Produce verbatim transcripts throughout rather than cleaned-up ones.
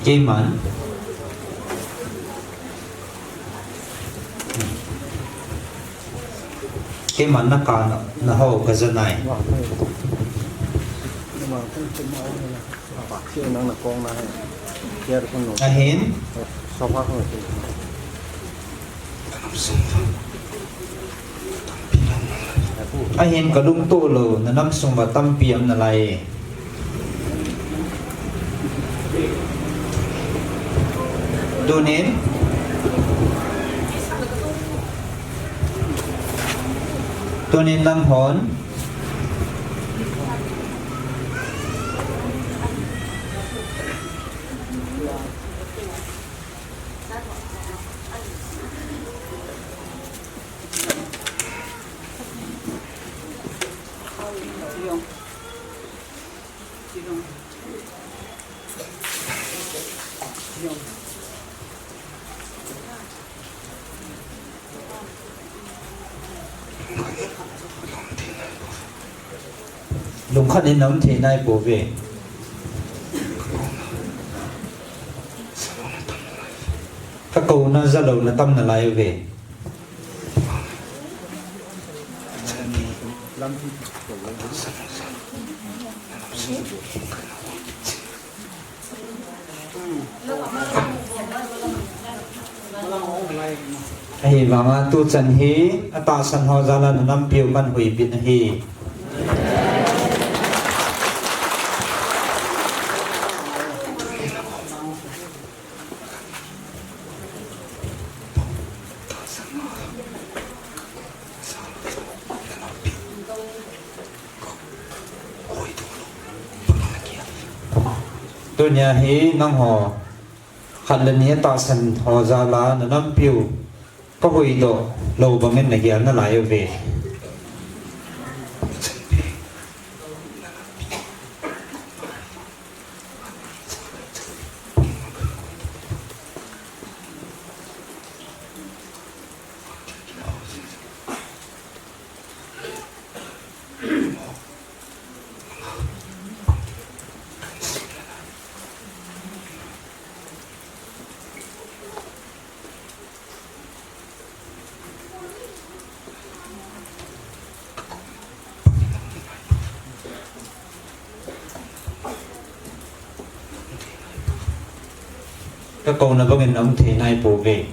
Keiman, keiman na ka na, na ho ka ja nai. Ahin. Ahin ka lungto lou, na nam sung uva tampi um nalai e. Tunin, tunin nam hon. Lungkhat in na um thei nai pouve. Ka kouna jalou na tam nalai uve. Ahivanga tuchan hi atahsan ho jal a na nampiu kahin huipeh ahi. Tunia hi nangho khat le ni atahsan ho jal a na nampiu ka huhdoh lou bangin na gel nalai uve. Ka kouna bangin na um thei nai pouve.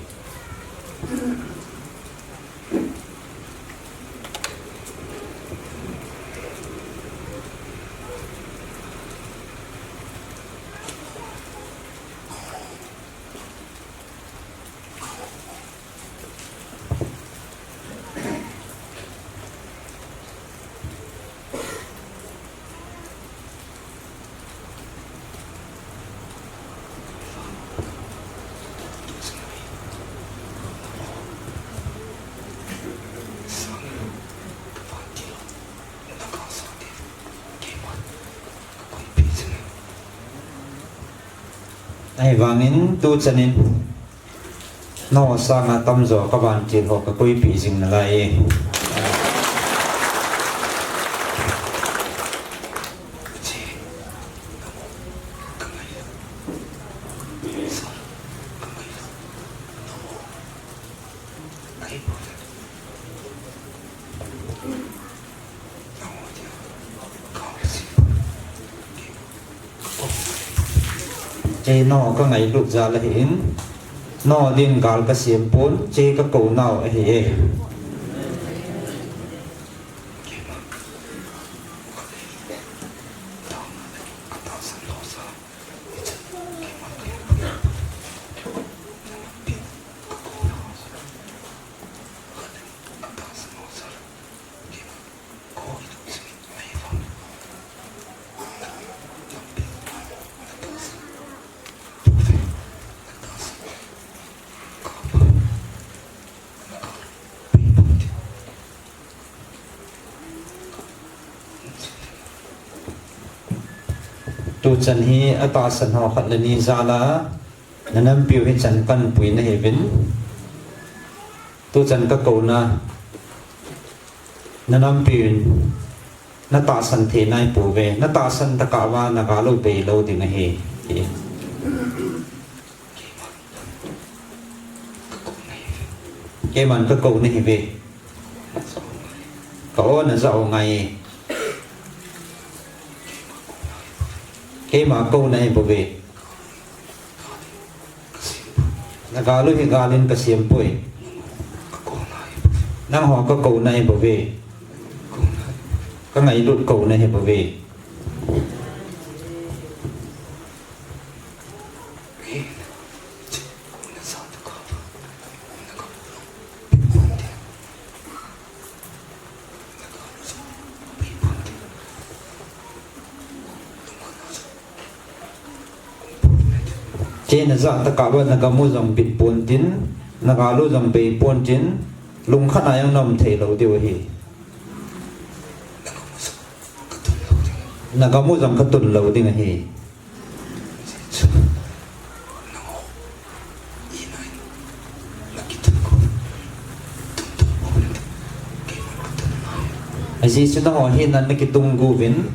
Ahivangin tuchan in nangho sanga tamjo ka vantil ho ka koipeh jing nalai e. Hiche nangho ka ngailut jal ahin, nangho din gal ka sem pon, hiche ka kounau ahi e. Tuchan hi atahsan ho khat le ni jal a na nampiu hichan kahin pui nahiuvin. Tuchan ka kouna, na nampiu in na tahsan thei nai pouve, na tahsan tokah uva na gal u bei lou ding ahi. Keiman kakou nahiuve. Ka o najah u ngai e. Keima kou nahi bouve. Nagal u hi gal in kasem poi. Nangho kakou nahi bouve. Kangailut kou nahi bouve. Hiche najah tah uva nagam u jong bit ponte, nagal u jong bei ponte, lungkhat a jong naum thei lou diu ahi. Nagam u jong katun lou ding ahi. Ajeh chu nangho hina nakitung uvin,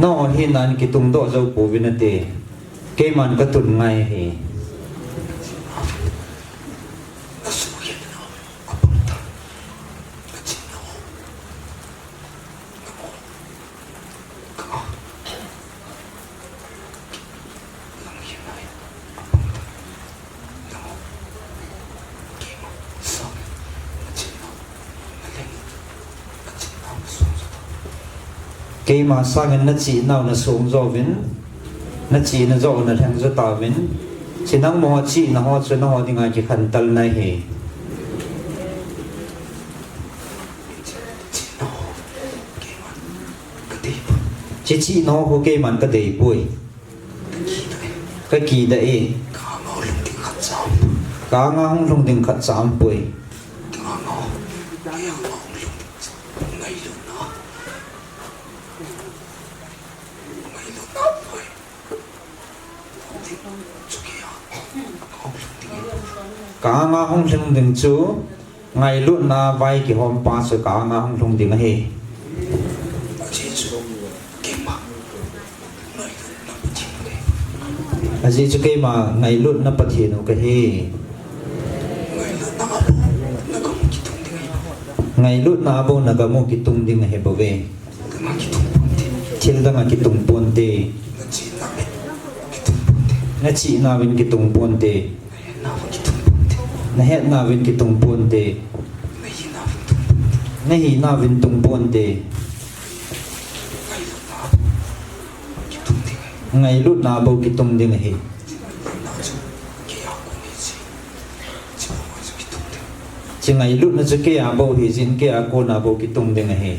nangho hina nakitungdoh jou pouvin nate, keiman katun ngai ahi. Keima sangin nachihnau nasong jouvin, nachihna joh u nalheng jou tauvin, hiche nangma chihna ho chu nangho dinga kikhen talna ahi. Hiche chihna ho keiman kadei poi. Kakidah e. Ka anga hung lhung ding khatcha aumpoi. Ka anga hung lhung ding chu ngailutna vai kihompa chu ka anga hung lhung ding ahi. Ajeh chu keima ngailutna Pathen u kahi. Ngailutna a bou nagam u kitung ding ahi bouve. Thil dang a kitung ponte. Nachihna uvin kitung ponte. Nahetna uvin kitung ponte. Nahina uvin tung ponte. Ngailutna bou kitung ding ahi. Hiche ngailutna chu keia bou hijin keia kona bou kitung ding ahi.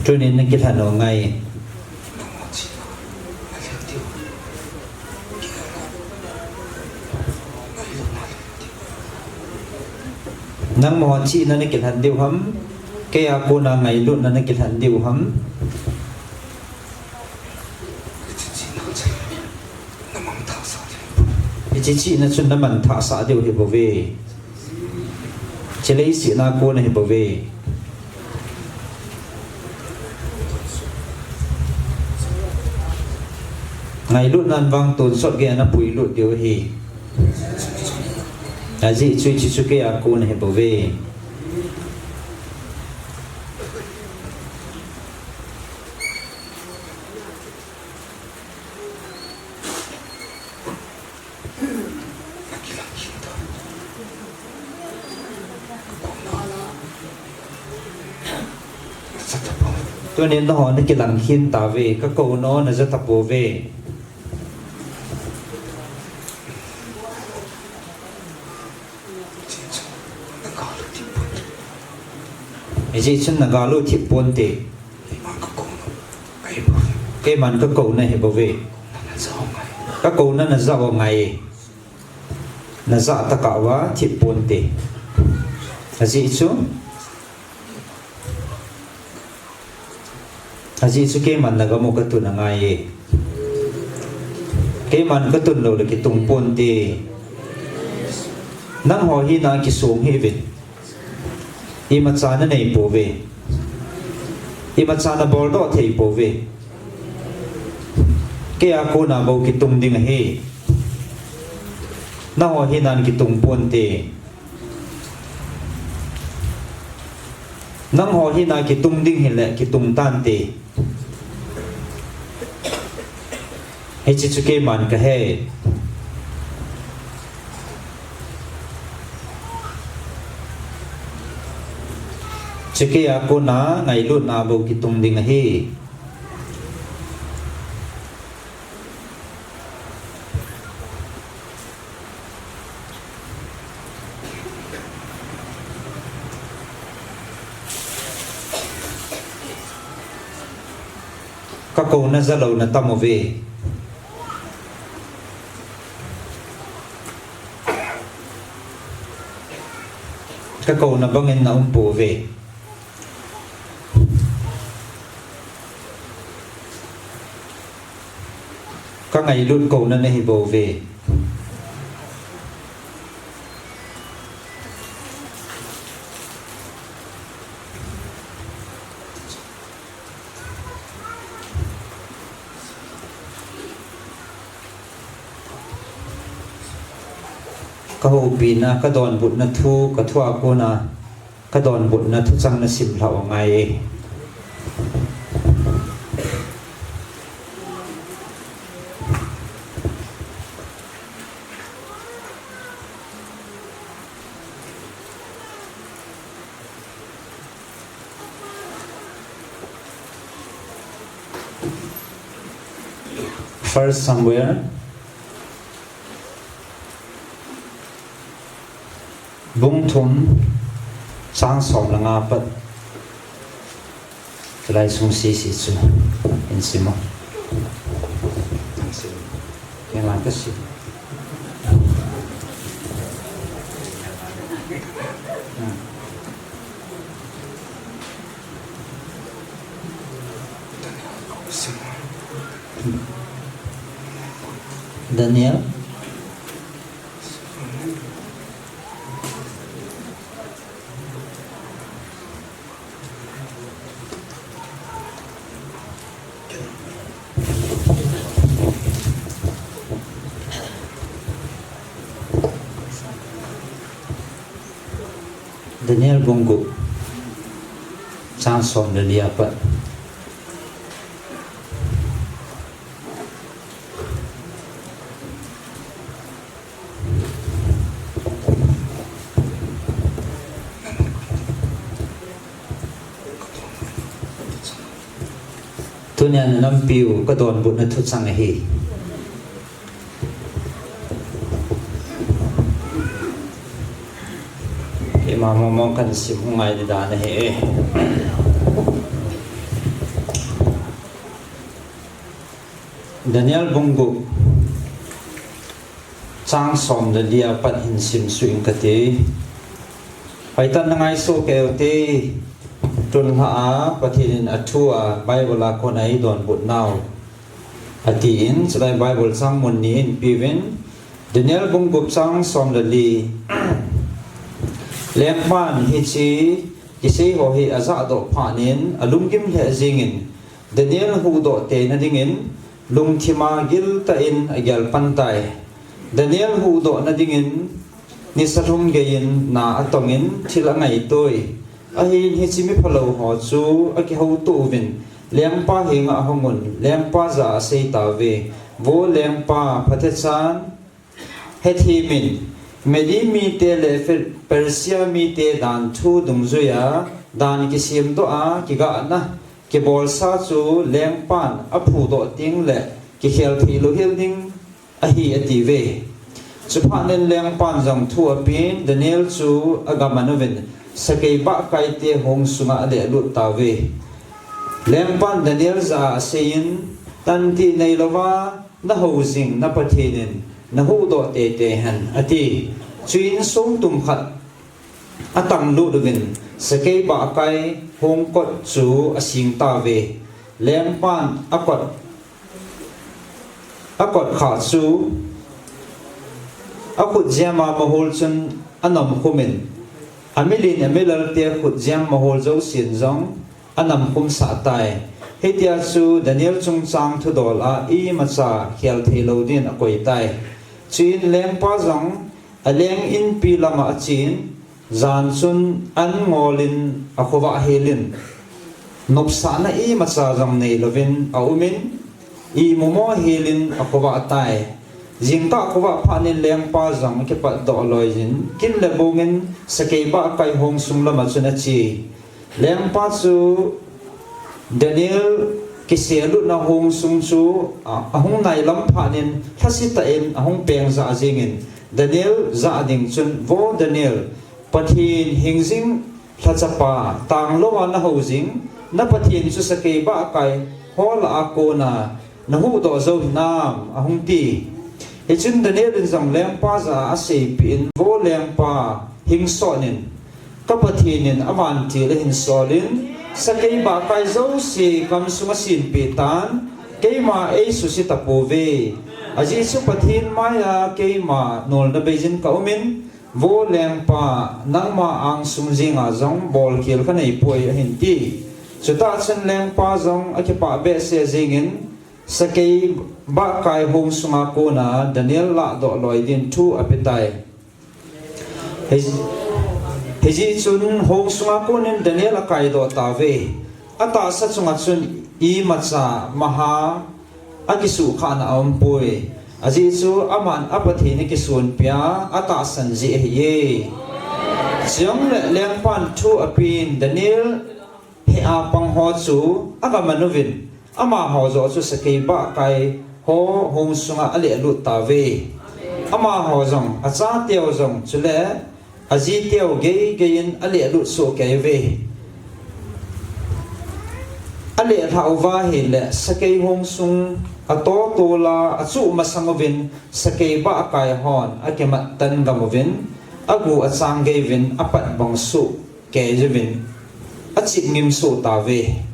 Tunin nakilhen u ngai. Nangma chihna nakilhen diu ham? Keia kona ngailutna nakilhen diu ham? Hiche chihna chun namanthahsah diu ahi bouve. Hiche leiset a kona ahi bouve. Ngailutnan vang tonsot geiya napuilut diu ahi. Ajeh chu hiche chu keia kona ahi bouve. Tunin nangho nakilang khen tauve, kakouna naja tapouve. Hijeh chun nagal u thip ponte. Keiman kakouna ahi bouve. Kakouna najah u ngai e. Najah tah uva thip ponte. Ajeh chu, ajeh chu keiman nagam u katun angai e. Keiman katun lou le kitung ponte. Nangho hina kisong hih uvin. Imacha nanei pouve. Imacha naboldoh thei pouve. Kei a kona bou kitung ding ahi. Nangho hinan kitung ponte. Nangho hina kitung ding hile kitung tante. Hiche chu keiman kahe. Chu kei a kona ngailutna bou kitung ding ahi. Ka kouna jalou na tam uve. Ka kouna bangin na um pouve. Ka ngailut kouna nahi bouve. Ka houpina, ka donbutna thu, ka thu a kona ka donbutna thuchang na simlhah u angai e. First Samuel bung thum chang som le nga pat. Chulai sung sese chu hin sim o. Keiman kasim. Daniel. Daniel bung gup chang som le li a pat. Tunia na nampiu ka donbutna thuchang ahi. Keima mong mong kahin sim u ngai ding dan ahi e. Daniel bung gup chang som le li a pat hin sim suh ing kate. Hoitah in na ngaito kei ute, tun lha a Pathen in athu a Bible a kona eidonbut nau atin, chulai Bible chang mun ni eipeuvin, Daniel bung gup chang som le li. Lengpan hiche kisei ho hi ajahdoh phat in alunggim lheh jengin, Daniel huhdoh teina dingin lungthim a giltah in agel pan tai. Daniel huhdoh na dingin nisa lhum geiyin na atongin thil angaito e. Ahin hiche miphalou ho chu akihouto uvin lengpa henga ahung un, lengpa jah a asei tauve, Vo lengpa, phatechan hethem in, Medi mite le Fe-, Persia mite dan thu dungjuiya dan kisemdoh a kigahna kibolsa chu lengpan aphudoh teng le kikhel thei lou hel ding ahi, atiuve. Chuphat in lengpan jong thu apen, Daniel chu agaman uvin, sakei bahkai te hong sunga alehlut tauve. Lengpan Daniel jah a aseiyin, Tantih neilouva nahou jing na Pathen in nahuhdoh teitei hen, ati. Chuin songtum khat atanglut uvin, sakei bahkai hong kot chu asing tauve. Lengpan akot, akot khah chu akhutjem a mahol chun anomkhum in, amilen amilal te khutjem mahol jousen jong anamkhum sah tai. Hitia chu Daniel chungchang thudol a imacha khel thei lou din akoi tai. Chuin lengpa jong aleng inpi lama achen, jan chun an ngolin akhovah helin, nopsahna imacha jong neilouvin aumin, imumo helin akhovah tai. Jingkah khovah phatnin lengpa jong akipatdoh loiyin, kin le bongin sakei bahkai hong sung lama chun ache. Lengpa chu Daniel kiselutna hong sung chu, a, ahung nailam phatnin lhasetah in ahung peng jah jengin, Daniel jah ding chun, Vo Daniel, Pathen hingjing lhachapa, tanglouva nahou jing, na Pathen chu sakei bahkai ho lah a kona nahuhdoh jou hinam, ahung ti. Hichun Daniel in jong lengpa jah a aseipeh in, Vo lengpa, hing sonin, ka Pathen in avantil ahin solin, sakei bahkai jouse gamsunga asenpeh tan, keima eisuse tapouve. Ajeh chu Pathen maiya keima nolna beiyin kaumin, Vo lengpa, nangma angsung jenga jong bolkhel kaneipoi, ahin ti. Chutah chun lengpa jong akipah behseh jengin, sakei bahkai hong sunga kona Daniel lahdoh loi din thu apetai. Hi-, hijeh chun hong sunga konin Daniel akaidoh tauve. Atahsa chunga chun imacha maha akisuhkhahna aumpoi. Ajeh chu aman a Pathen akisonpia atahsan jeh ahiye. Chujongle lengpan thu apen, Daniel hea pang ho chu agaman uvin, amaho joh chu sakei bahkai ho hong sunga alehlut tauve. Amaho jong, achateu jong, chule ajiteu geigei in alehlut sohkei uve. Alehlhah uva ahile sakei hong sung atotola achuh masang uvin, sakei bahkai hon akimattan gam uvin, agu achang gei uvin, apatbong sohkei uvin, achip ngim soh tauve.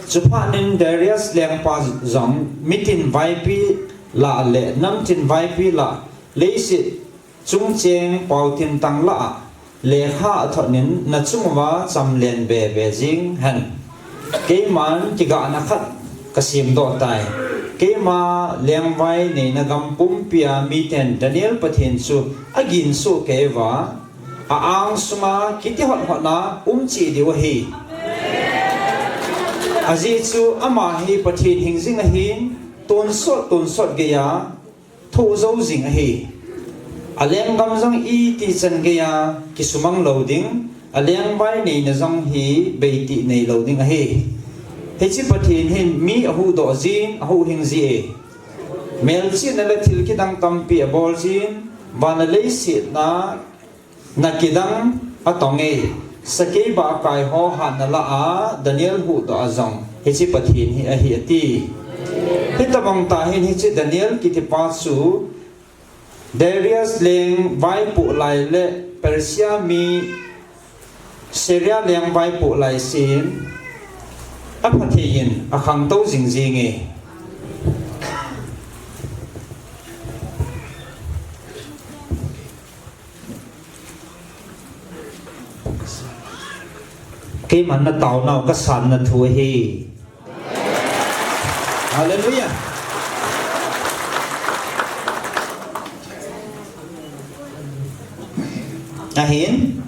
Chuphatnin Darius lengpa jong mitin vaipi lah le namtin vaipi lah, leiset chungcheng paotin tang lah a lekha athotnin, nachunguva chamlen bebe jeng hen. Keiman kigahna khat kasemdoh tai. Keima lengvai neina gam pumpia miten Daniel Pathen chu agin sohkei uva, a-angsunga kiti hothotna umcheh diu ahi. Ajeh chu ama hi Pathen hingjing ahin, tonsot tonsot geiya thoh jou jing ahi. Alenggam jong itichan geiya kisumang lou ding, alengvai neina jong hi beitih neilou ding ahi. Hiche Pathen hin mi ahuhdoh jin, ahuhhing ji e. Melchihna le thil kidang tampi abol jin, van le leiset a na kidang atong e. Sakei bahkai ho hatna lah a Daniel huhdoh a jong hiche Pathen hi ahi ati. Hitobang tah hin hiche Daniel kitipa chu Darius leng vaipoh lai le Persia mi Syria leng vaipoh lai sen aphathei in akhangtou jing jenge. Keiman nataonau kasanna thu ahi. Hallelujah. Ahin,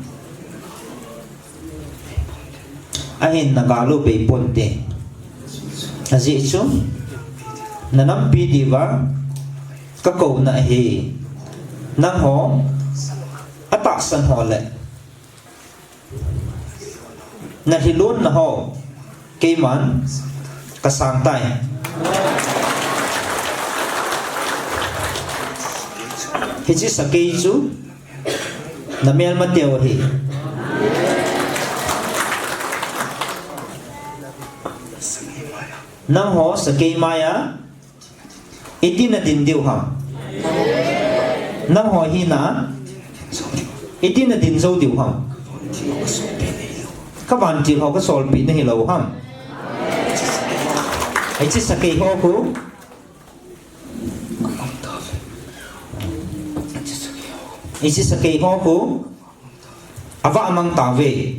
ahin nagalu bei ponte. Ajeh chu nanampi diuva kakouna ahi. Nangho atahsan ho le nalhilonna ho keiman kasang tai. Hiche sakei chu namelmateu ahi. Nangho sakei maiya iti nadin diu ham? Nangho hina iti nadin jou diu ham? Kavantil ho kasolpeh nahilou ham? Hiche sakei ho khu, hiche sakei ho khu avah mang tauve.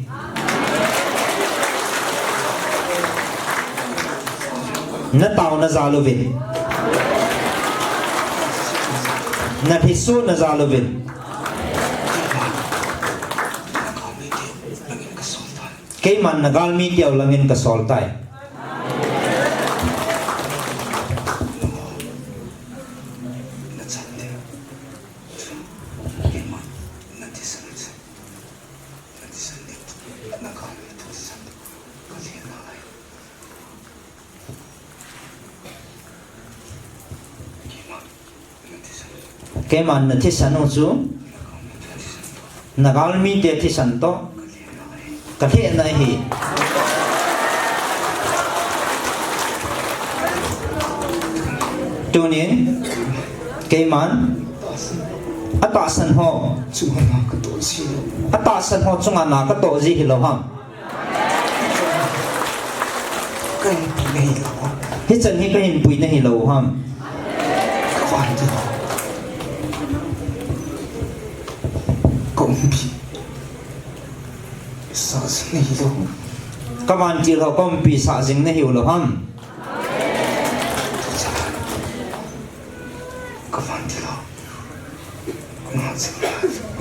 Nataona jal uvin. Nalhiso na jal uvin. Keiman nagalmi teu langin kasol tai. Keiman nathisan u chu nagalmi te thisan toh kalhehna ahi. Tunin keiman atahsan ho, atahsan ho chunga na katoh ji hilou ham? Hichan hi kahin pui nahilou ham? Kavantil ho kaumpi sah jing nahiu lou ham?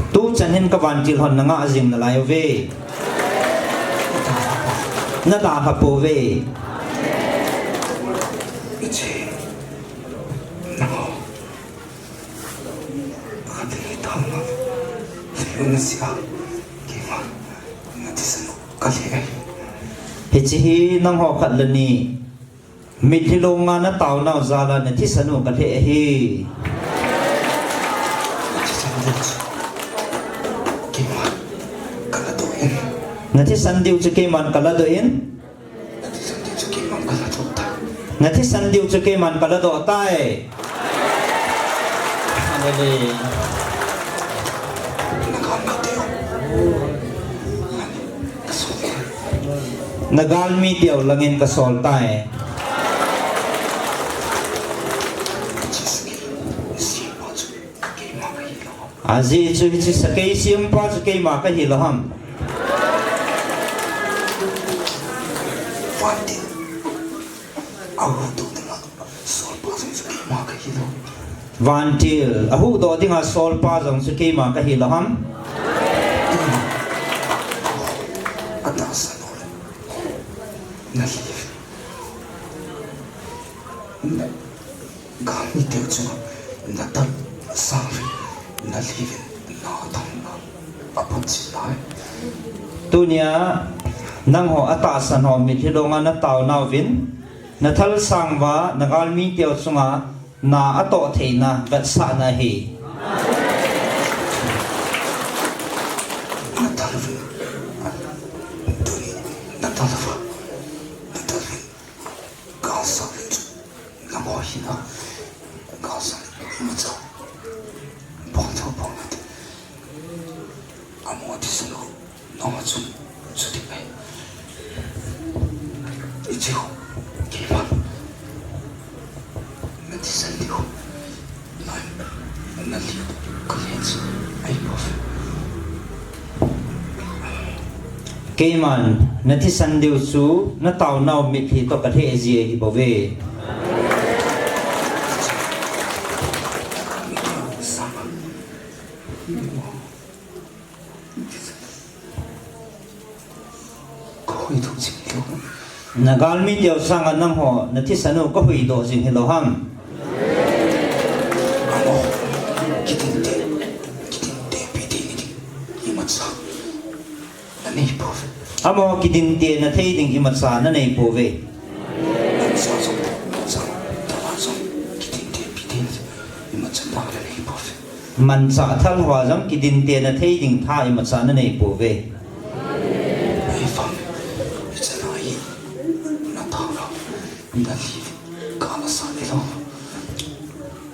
Tuchan hin kavantil hon nangah jing nalai uve. Nadalha pouve. Hiche hi nangho khat le ni mitlhi longa nataonau jal a nathisan u kalheh ahi. Nathisan diu chu keiman kaladoh in. Nathisan diu chu keiman kaladoh tai. Hallelujah. Nagalmi teu langin kasol tai. Ajeh chu hiche sakei sempa chu keima kahilou ham? Vantil ahuhdoh dinga solpa jong chu keima kahilou ham? Tunia nangho atahsan ho mitlhi longa nataonauvin, nathalsang uva nagalmi teu chunga na atoh theina vetsahna ahi. Keiman nathisan diu chu nataonau mitlhi toh kalheh ji ahi bouve. Nagalmi teu sanga nangho nathisan u kahuhdoh jing hilou ham? Amaho kidinte nathei ding imacha nanei pouve. Manchah thalhou a jong kidinte nathei ding tha imacha nanei pouve.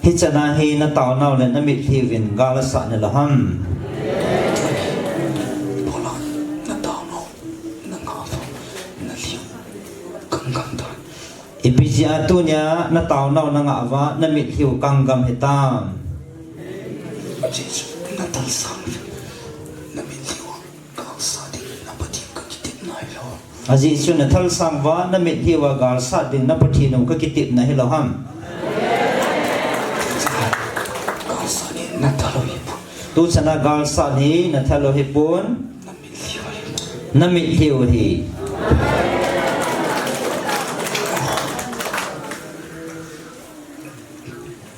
Hichana hi nataonau le namitlhi uvin gal asah nalou ham? Ipi jeh a tunia nataonau nangah uva namitlhi u kanggam hitam? Ajeh chu nathal sang uva, namitlhi uva galsat ding na Pathen u kakitepna hilou ham? Galsat ding nathal u hipon. Tuchan a galsat hi nathal u hipon. Namitlhi u ahi.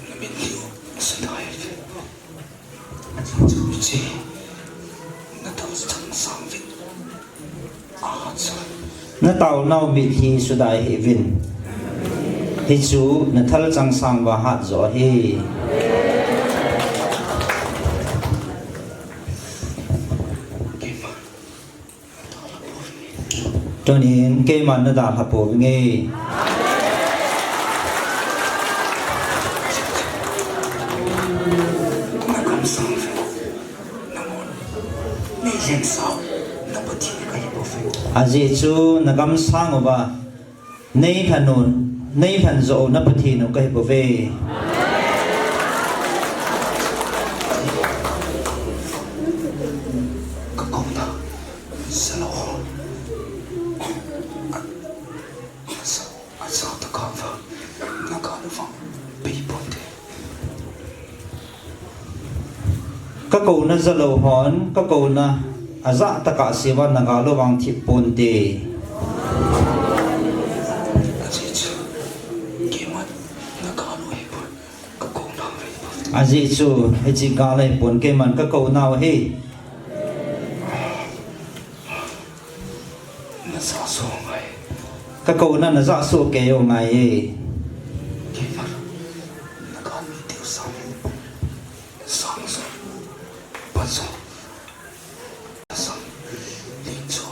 Namitlhi u sudai. Ajeh chu hiche nathal chang sang uvin. Nataonau mitlhi sudai hih uvin. Hichu nathal chang sang uva hat joh ahi. Tunin keiman nadalha pouvinge. Ajeh chu nagam sang uva neilhen u, neilhen joh u na Pathen u kahi bouve. Kakouna jalou ho, aja, aja tah a nagal u vang pei ponte. Kakouna jalou hon, kakouna ajah tah a seiuva nagal u vang thip ponte. Ajeh chu, keiman nagal u hipon, kakouna u hipon. Ajeh chu, hiche gal u hipon, keiman kakounau ahi. Najah soh ngai. Kakouna najah soh kei u ngai e. Keiman nagalmi teu sang, sang jo, pa jo, sang, len jo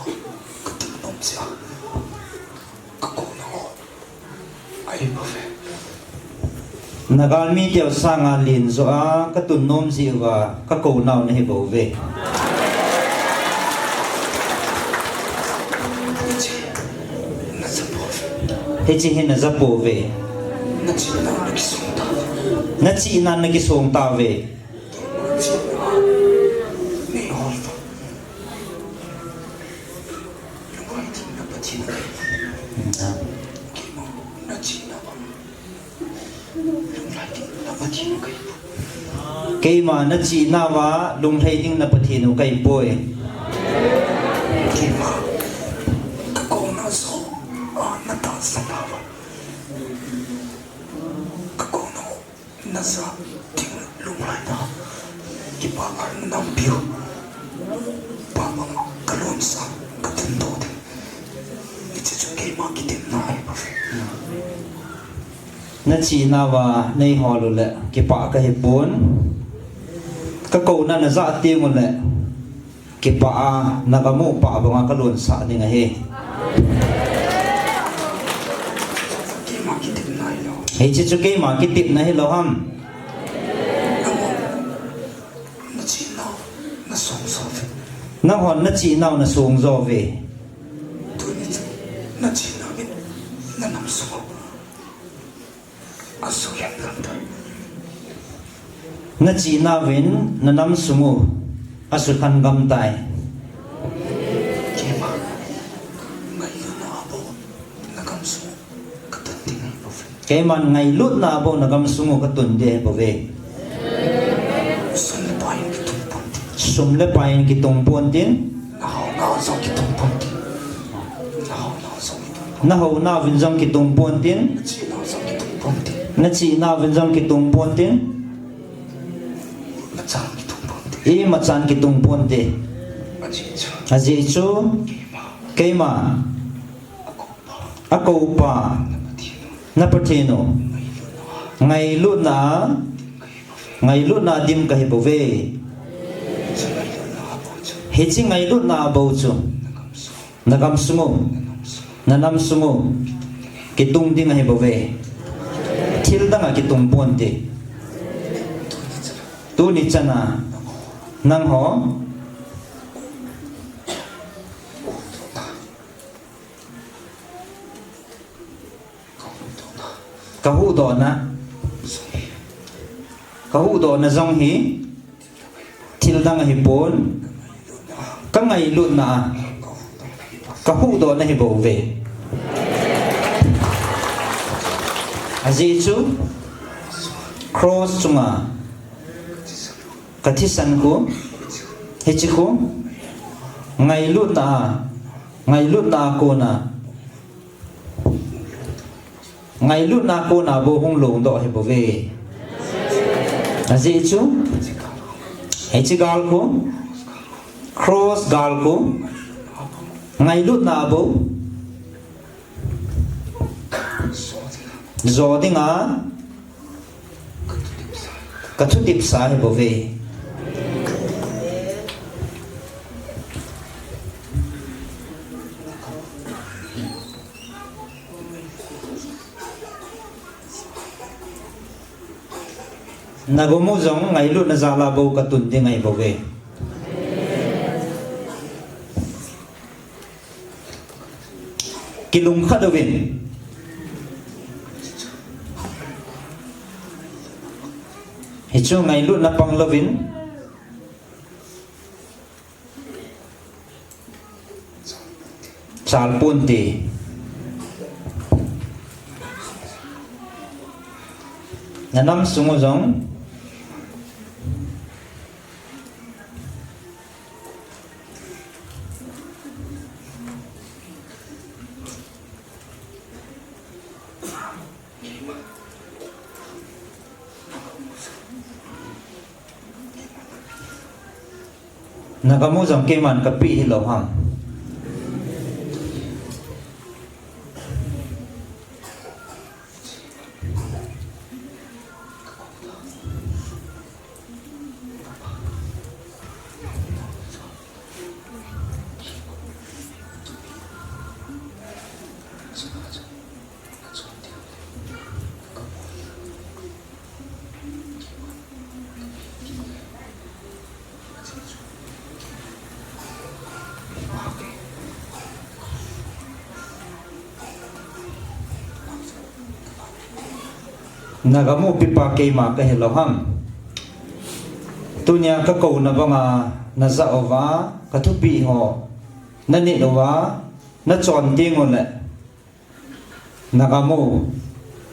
katun nom jeh a kakouna u ahi bouve. Nagalmi teu sanga len joh a katun nom jeh uva kakounau nahi bouve. Hiche hi naja pouve. Nachihnan nakisong tauve. Keima nachihnauva lunglhai ding na Pathen u kahipoi. Keima kakouna joh a natahsan nauva, kakouna u najah ding lunglhaina, kipah a nanampiu, pah banga kalonsah, katundoh ding. Hiche chu keima kitepna ahi bouve. Nachihnauva neihol u le kipah kahipon. Kakouna najah teng u le kipah a nagam u pah banga kalonsah ding ahi. Hiche chu keima kitepna hilou ham? Nanghon nachihnau nasong jo uve. Tuni chu nachihnauvin nanam sung u asukhen gam tai. Nachihnauvin nanam sung u asukhen gam tai. Keima ngailutna a bou nagam sung u katun ding ahi bouve. Keiman ngailutna a bou nagam sung u katun ding ahi bouve. Sum le pai in kitung ponte. Sum le pai in kitung ponte. Nahaonau jong kitung ponte. Nahaonau jong kitung ponte. Nahaonauvin jong kitung ponte. Nachihnau jong kitung ponte. Nachihnau vin jong kitung ponte. Imachan kitung ponte. Imachan kitung ponte. Ajeh chu. Ajeh chu. Keima. Keima. Akoupa. Akoupa. Na Pathen u. Na Pathen u. Ngailutna. Ngailutna. Ngailutna dim kahi bouve. Hiche ngailutna a bou chu. Nagam sung u, nanam sung u, kitung ding ahi bouve. Thil dang a kitung ponte. Tuni chan a, nangho, kahuhdohna, kahuhdohna jong hi, thil dang ahipon, kangailutna a, Ka huhdoh na hi bou ve. Ajeh chu cross chunga ka thisan khu, hiche khu, ngailutna a, ngailutna a kona, ngailutna kona bou hung longdoh hi bou ve. Ajeh chu, hiche gal khu, cross gal khu, ngailutna bou jo dinga ka thutepsa hi bou ve. Na gom u jong ngailutna jal a bou ka tun ding ahi bou ve. Kilungkhat uvin. Hichu ngailutna pang louvin. Chal ponte. Na nam sung u jong. Na gam u jong keiman ka peh hilou ham. Na gam u pepa keima ka hilou ham. Tunia ka kouna banga na ja uva, ka thupeh ho na nit uva, na chon teng uleh. Na gam u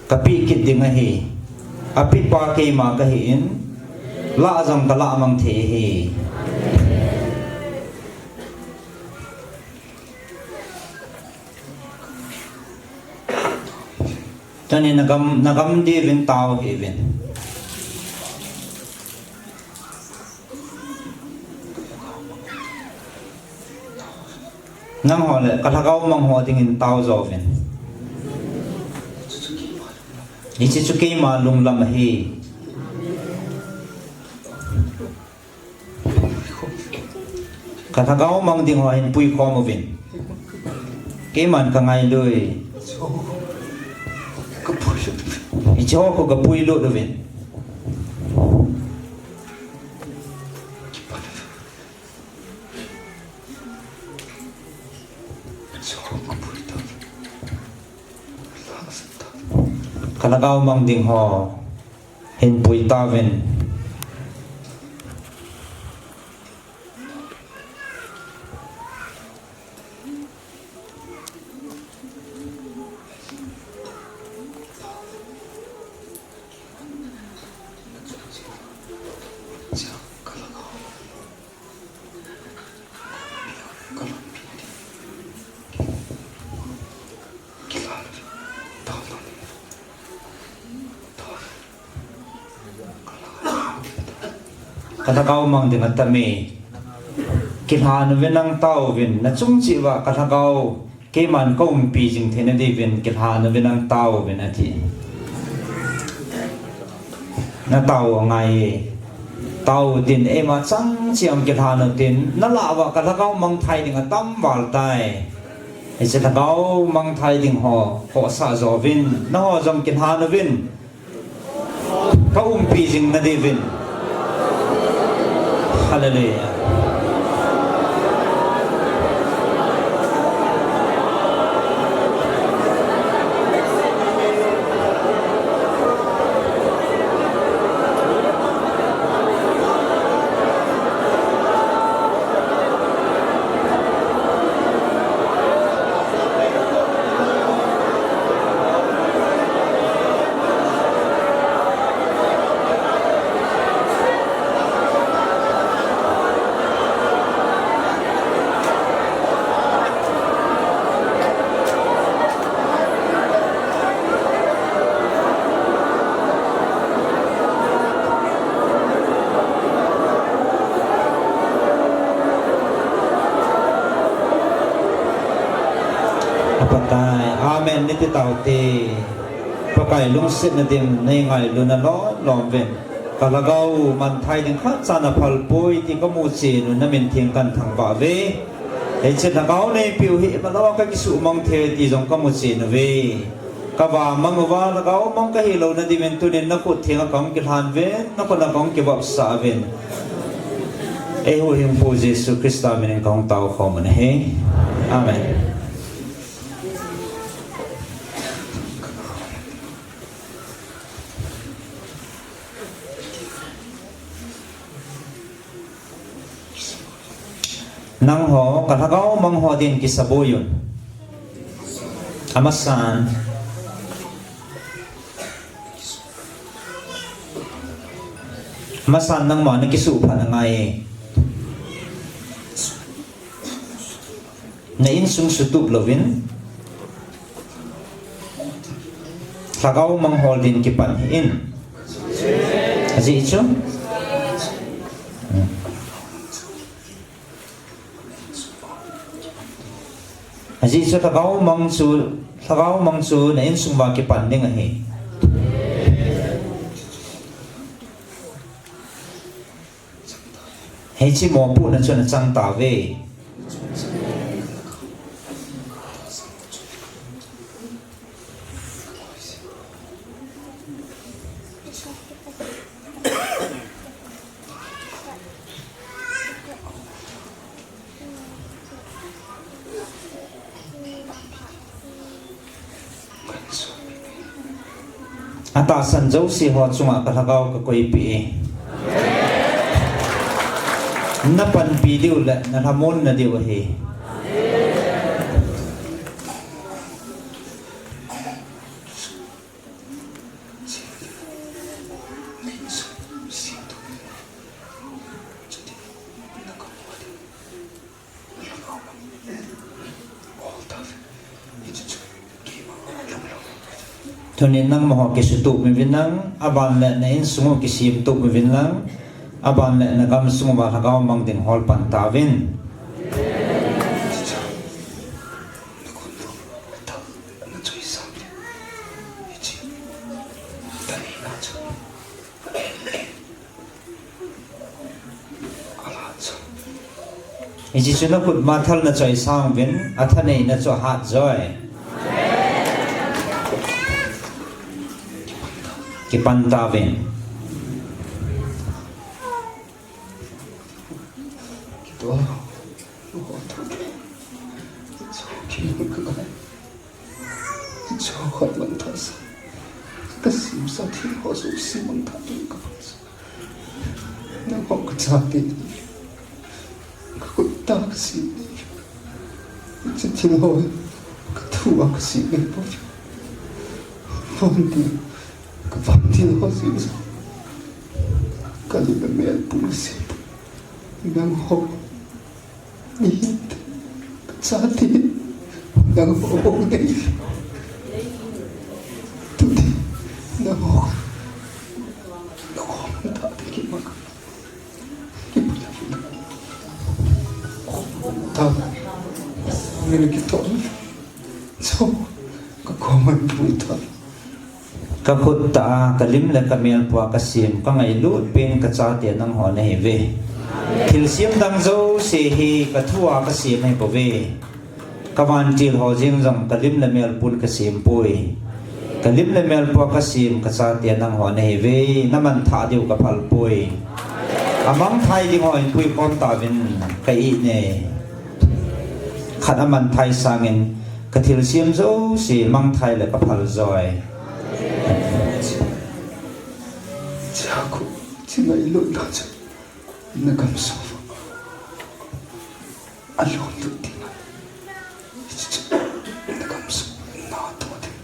ka peh kit ding ahi. Apepa keima ka hin, lah jong ka lah mang thei ahi. Tuni na gam, na gam diuvin tao hih uvin. Nangho le ka lhagao mang ho dingin tao jo uvin. Hiche chu keima lunglam ahi. Ka lhagao mang ding ho hin puikhom uvin. Keiman ka ngailu e. Hiche ho khu ka puilut uvin. Ka lhagao mang ding ho hin pui tauvin. Ka lhagao mang ding atam e. Kilhan uvin nang tao uvin, na chung cheh uva ka lhagao keiman ka umpi jing theina diuvin kilhan uvin nang tao uvin ati. Na tao angai e. Tao utin, eima chang cheh a kilhan utin, na lah uva ka lhagao mang thei ding atam val tai. Hiche lhagao mang thei ding ho, khohsah jo uvin, na ho jong kilhan uvin. Ka umpi jing na diuvin. Hallelujah. Pakai, amen, niti taute. Pakai lungsetna ding nei ngailuna lom lom uvin. Ka lhagao manthai ding khatcha ana phal poi ti kamu chen un namin theng kahin thangvah uve. Hiche lhagao neipeh u hi imacha ka kisuhmang thei ti jong kamu chen uve. Kava mang uva lhagao mang kahi louna diuvin tunin nakhut thenga kahung kilhan uvin, nakhut a kahung kivopsah uvin. Eihuhhingpu Jesu Christa minin kahung taokhom u ahi. Amen. Nangho, ka lhagao mang ho din kisaboi un. Amasan. Amasan nangma nakisuh phat angai e. Na insung sutup louvin. Lhagao mang hol din kipan hih in. Ajeh chu. Hmm. Ajeh chu lhagao mang chu, lhagao mang chu na insung uva kipan ding ahi. Hiche mopohna chu nachang tauve. Atahsan jouse ho chunga ka lhagao kakoipeh e. Napanpi diu le nalhamon nadiu ahi. Tunin nangma ho kisutup uvin lang, aban le na insung u kisemtup uvin lang, aban le na gamsung uva lhagao mang ding hol pan tauvin. Hiche chu nakhut ma thal nachoi sang uvin, athaneina chu ahat joi. Kipan tauvin. Chokhat mangthah sa. Kasemsa thil ho jouse mangthah ding kapan sa. Nangho kachate. Kakhut tah a kasem. Hiche thil ho. Kathu a kasem ahi bou. Von ding. Kavan thil ho jouse. Kalim le mel pun kasem. Nangho. Ni, kachate, nangho bou nei. Tuni, nangho, nangho mangthah ding kiman. Ta, ni kito. Cho, kakhut tah a, kalim le kamel pua kasem, kangailut pen kachate nangho nahiuve. Thilsem dang jouse hi kathu a kasem ahibouve. Kavantil ho jeng jong kalim le mel pun kasem poi. Kalim le mel pua kasem kachate nangho nahiuve, namanthah diu kaphal poi. Amangthah ding ho in puikhom tauvin ka-it e. Khat amanthah sangin kathilsem jouse mangthah le kaphal joi. Chakhu, chingailut na chu, nagamsung uva alunglut ding. Hiche chu, nagamsung natoh ding.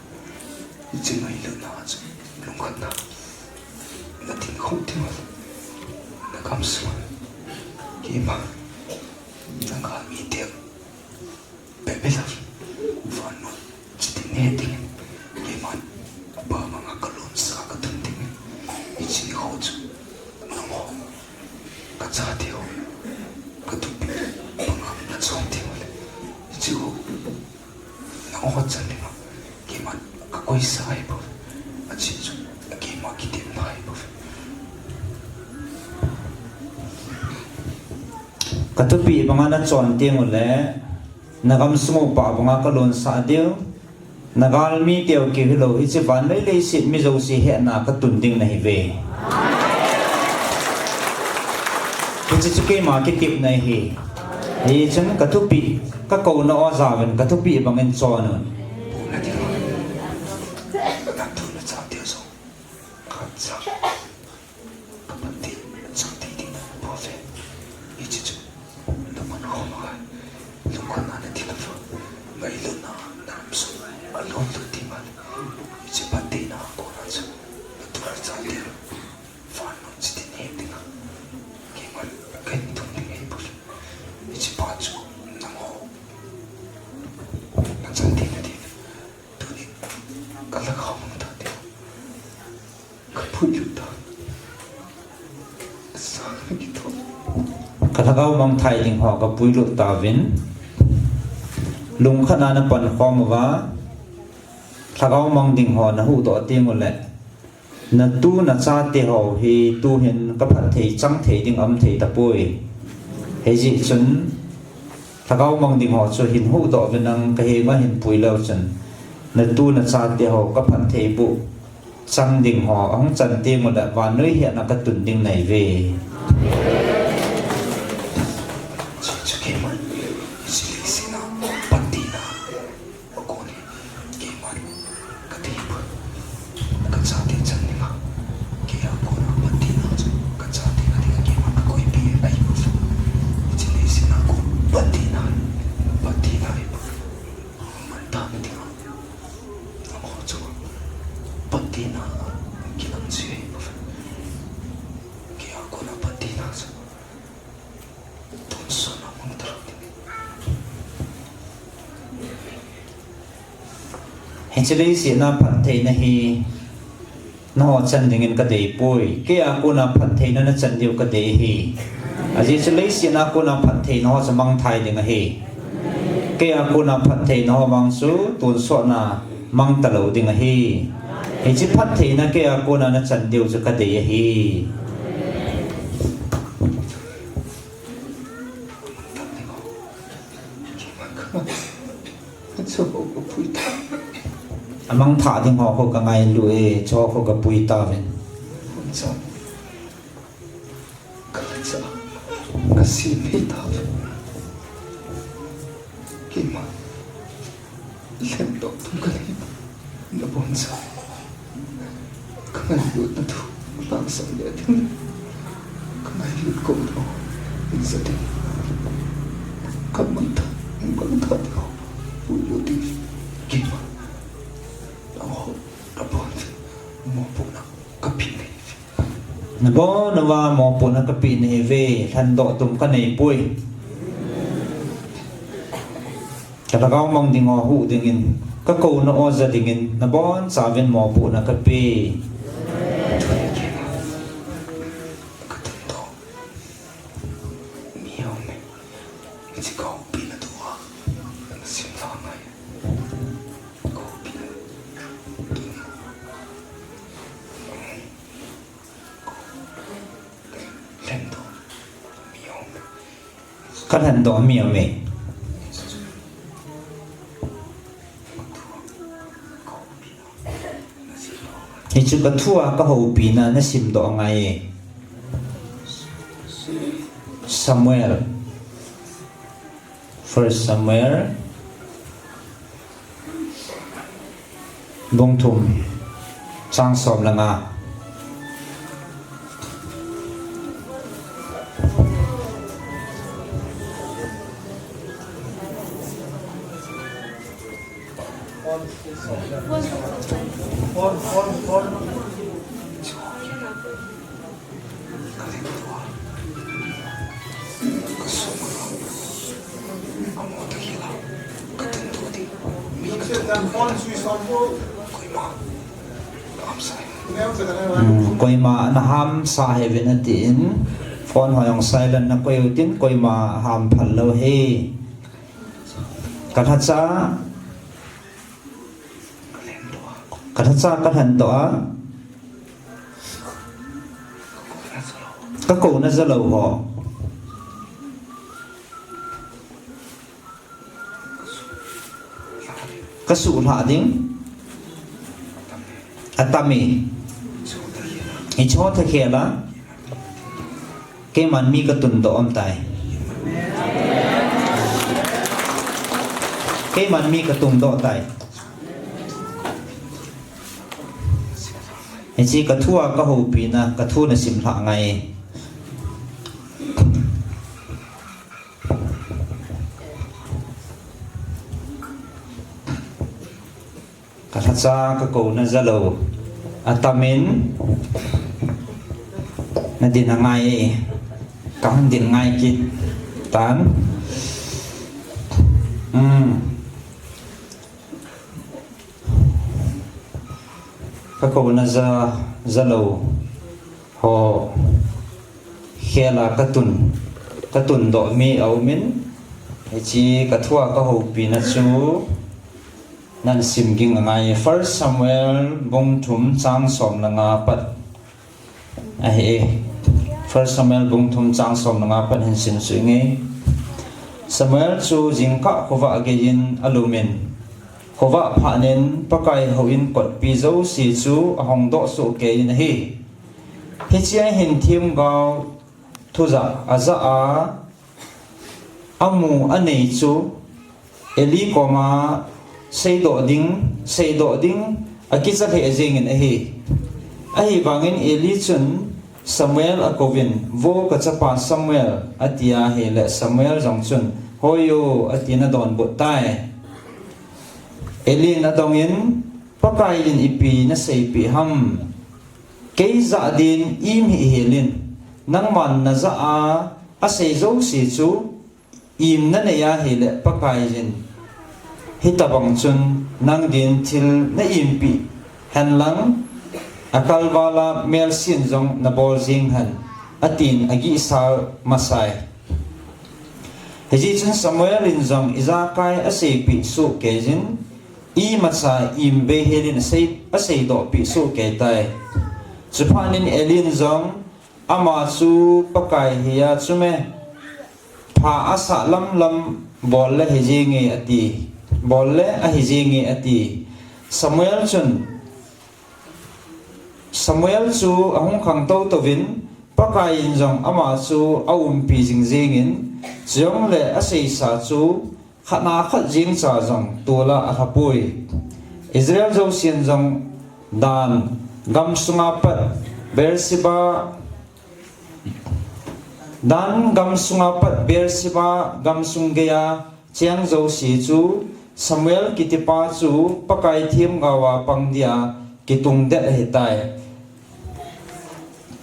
Hiche ngailutna chu, lungkhatna. Natin khom ding. Nagamsung. Keima. Nangho mite. Bebe la, vannoi, chiti ne ding, keiman, ba manga kalungsa katun ding, hiche ho chu, nangho, kachate ho, katupi, banga nachon ding le, hiche ho, nangho Ho chan dinga, keiman ka koisa ahi bou. Achi chu, keima kitepna ahi bou. Ka thupi banga na chon teng ule, na gamsung upa banga ka lonsah diu. Na galmi teu keu hilou, hiche vannoi leiset mi jouse hetna ka tun ding nahi ve. Hiche chu keima kitepna ahi. Hichun ka thupi, ka kouna o jaovin ka thupi bangin chon un. Ka pati, chang thei ding na bou ve. Hiche chu, na man khom a, lungkhat na na thil a va, ngailutna na lam sung a lon lut ding a, hiche phattheina a kona chu, na tua chate, vannoi chitin het ding a, keiman kahin tung ding ahi bou. Hiche pa chu, nangho, na chan thei na ding, tuni, ka lhagao mang ta ding. Ka puilut ta. Sa ka kithou. Ka lhagao mang thei ding ho ka puilut tauvin. Lungkhat na na pan khom uva. Lhagao mang ding ho na huhdoh teng ule. Na tu na chate ho hi tuhin ka phatthei chang thei ding aum thei tapoi. Hijeh chun, lhagao mang ding ho chu hin huhdoh uvin lang ka henga hin pui leu chun. Na tu na chate ho ka phatthei boh chang ding ho, ahung chan teng ule vannoi hetna ka tun ding nahi ve. Chu, chu keiman, hiche leiset a, phattheina, a kon hi, keiman, ka thei poi. Ka chate chan dinga, kei a kona phattheina chu, ka chate a dinga keiman ka koipi ahi bou. Hiche leiset a kon, phattheina, phattheina ahi bou. Aman tah na dinga. Nangho chu, phattheina, kilang chu ahi bou. Kei a kona phattheina chu, tonsot na mang talou ding. Hiche leiset a phattheina hi, nangho chan dingin ka dei poi. Kei a kona phattheina na chan diu ka dei ahi. Ajeh chu leiset a kona phattheina ho chu mangthai ding ahi. Kei a kona phattheina ho vang chu tonsot na mang talou ding ahi. Hiche phattheina kei a kona na chan diu chu ka dei ahi. Amang thah ding ho khu ka ngailu e, chu khu ka pui tauvin. Ka lhacha, ka sim hei tauvin. Keima, lhendoh tum ka nei, na boncha. Ka ngailutna thu, lhangsam le ding. Ka ngailut kou no, insa ding. Ka mangthah, mangthah ding ho, puilut ding. Keima, nangho, na bon, mopohna, ka pe nei. Na bon uva mopohna ka pe nei ve, lhendoh tum ka nei poi. Ka lhagao mang ding ho huh dingin, ka kouna o ja dingin, na bonchauvin mopohna ka pe. Ka thundoh mi aume. Hiche ka houpina tua, na sim lha ngai. Ka houpina tua. Ka lhendoh mi aume. Hichu ka thua ka houpina na simdoh ngai e. Samuel. First Samuel. Bung thum, chang som le nga. Hmm, koima na hamsa hih uvin atin, phone ho jong silent na koi utin, koima ham phal lou hi. Ka lhacha, Ka thacha ka lhen doh a, ka kouna jalou ho ka suhlhah ding atam e. Hiche ho thakhel a keiman mi ka tundoh um tai. Keiman mi ka tungdoh tai. Hiche ka thu a ka houpina, ka thu na simlhah ngai. Ka lhacha ka kouna jalou atam in, na din angai e, ka hung din ngai kit tan. Um. Ka kouna ja, jalou ho khel a ka tun, ka tundoh mi aum in, hiche ka thu a ka houpina chu nan sim ging angai. First Samuel bung thum chang som le nga pat ahi e. First Samuel bung thum chang som le nga pat hin sim suh inge. Samuel chu jingkah khovah gei in alum in, khovah phat in Pakai houin kotpi jouse chu ahong doh soh kei in ahi. Hiche a hin themgao thujah ajah a, amu anei chu Eli koma seidoh ding, seidoh ding akicha lheh jeng in ahi. Ahivangin Eli chun Samuel akouvin, "Vo ka chapa Samuel," ati ahile Samuel jong chun, "Hoi o," atin adonbut tai. Eli in adongin, "Pakai in ipi naseipeh ham? Kei jah din im hih hel in, nangman najah a asei jouse chu im nanei ahile Pakai in hitobang chun nang din thil na impeh hen lang, akalval a melsen jong nabol jeng hen," atin agihsal masai. Hijeh chun Samuel in jong ijakai aseipeh soh kei jin, imacha im bei hel in asei, aseidoh peh soh kei tai. Chuphat in Eli in jong, "Ama chu Pakai hi a chu me, pha asah lamlam bol le hi jenge," ati. "Bol le ahi jenge," ati. Samuel chun, Samuel chu ahung khangtou touvin, Pakai in jong ama chu aumpi jing jeng in, chujongle aseisa chu khat na khat jeng cha jong tol a alhapoi. Israel jousen jong Dan gamsunga pat Beersheba, Dan gamsunga pat Beersheba gamsung geiya cheng jouse chu Samuel kitipa chu Pakai themgao a pang dia kitungdet ahitai,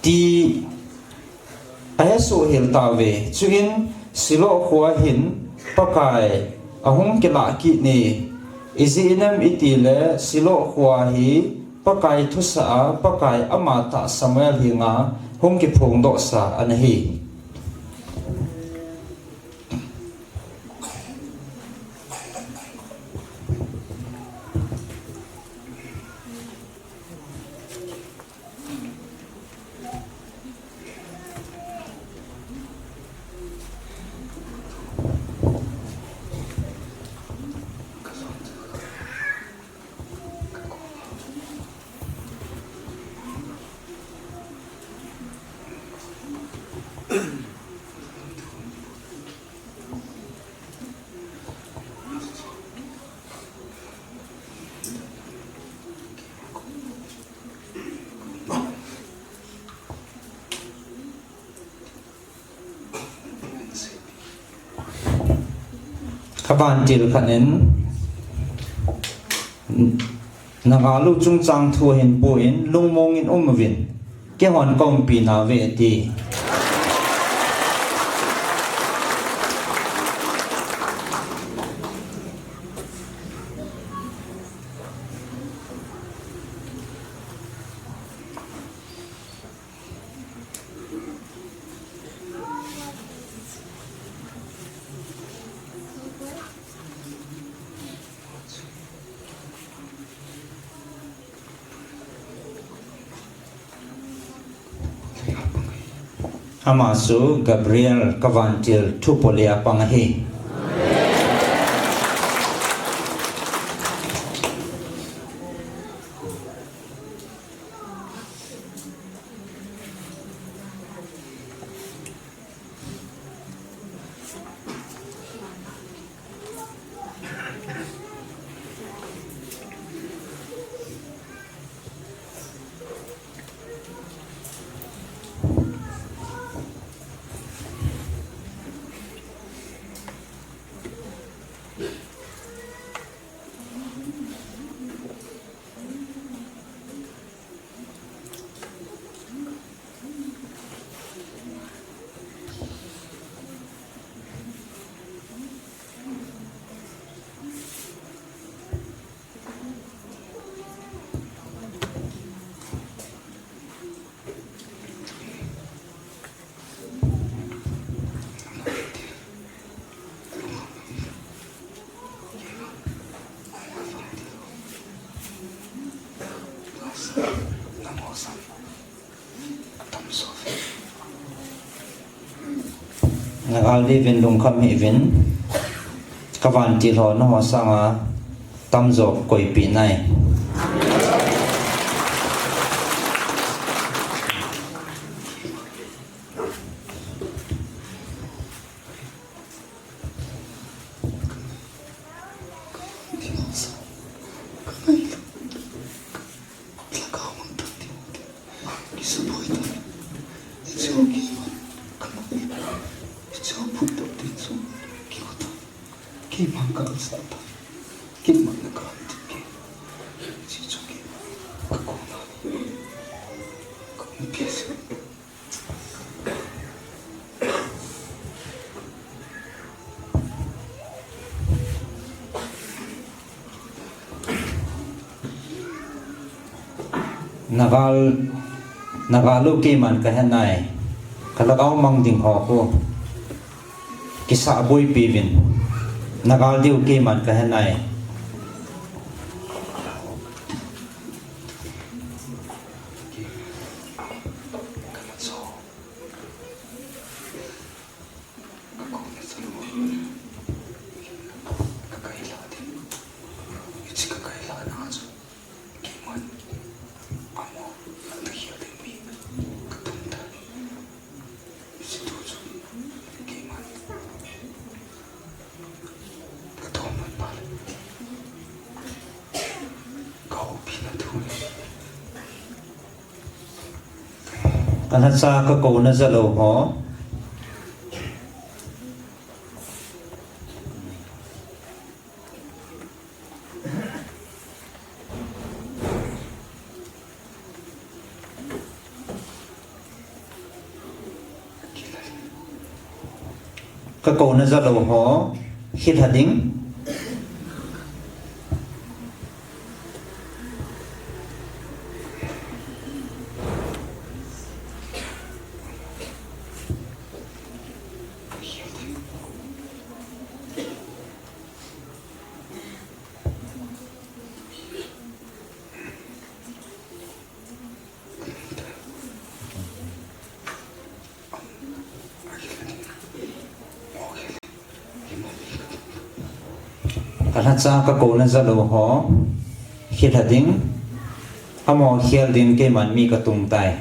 ti ahesoh hel tauve. Chuin Shiloh khoa hin Pakai ahung kilah kit e. Ijeh inem itile Shiloh khoa hi Pakai thusah a Pakai amatah Samuel henga hung kiphongdohsa ana hi. Ka vantil khat in, "Nagalu chungchang thu ahin pon, lungmong in um uvin, keihon ka umpi nauve," ati. Ama chu Gabriel ka vantil thupo le a pang ahi. Nagal diuvin lungkham hih uvin, ka vantil ho nangho sanga tamjo koipeh nai. Nagal, nagal u keiman kahe nai. Ka lhagao mang ding ho khu kisah boipi uvin. Nagal diu keiman kahe nai. Ka lhacha ka kouna jalou ho. Ka kouna jalou ho, khilha ding. Ka lhacha ka kouna jalou ho, khilha ding, amaho khel ding keiman mi katung tai.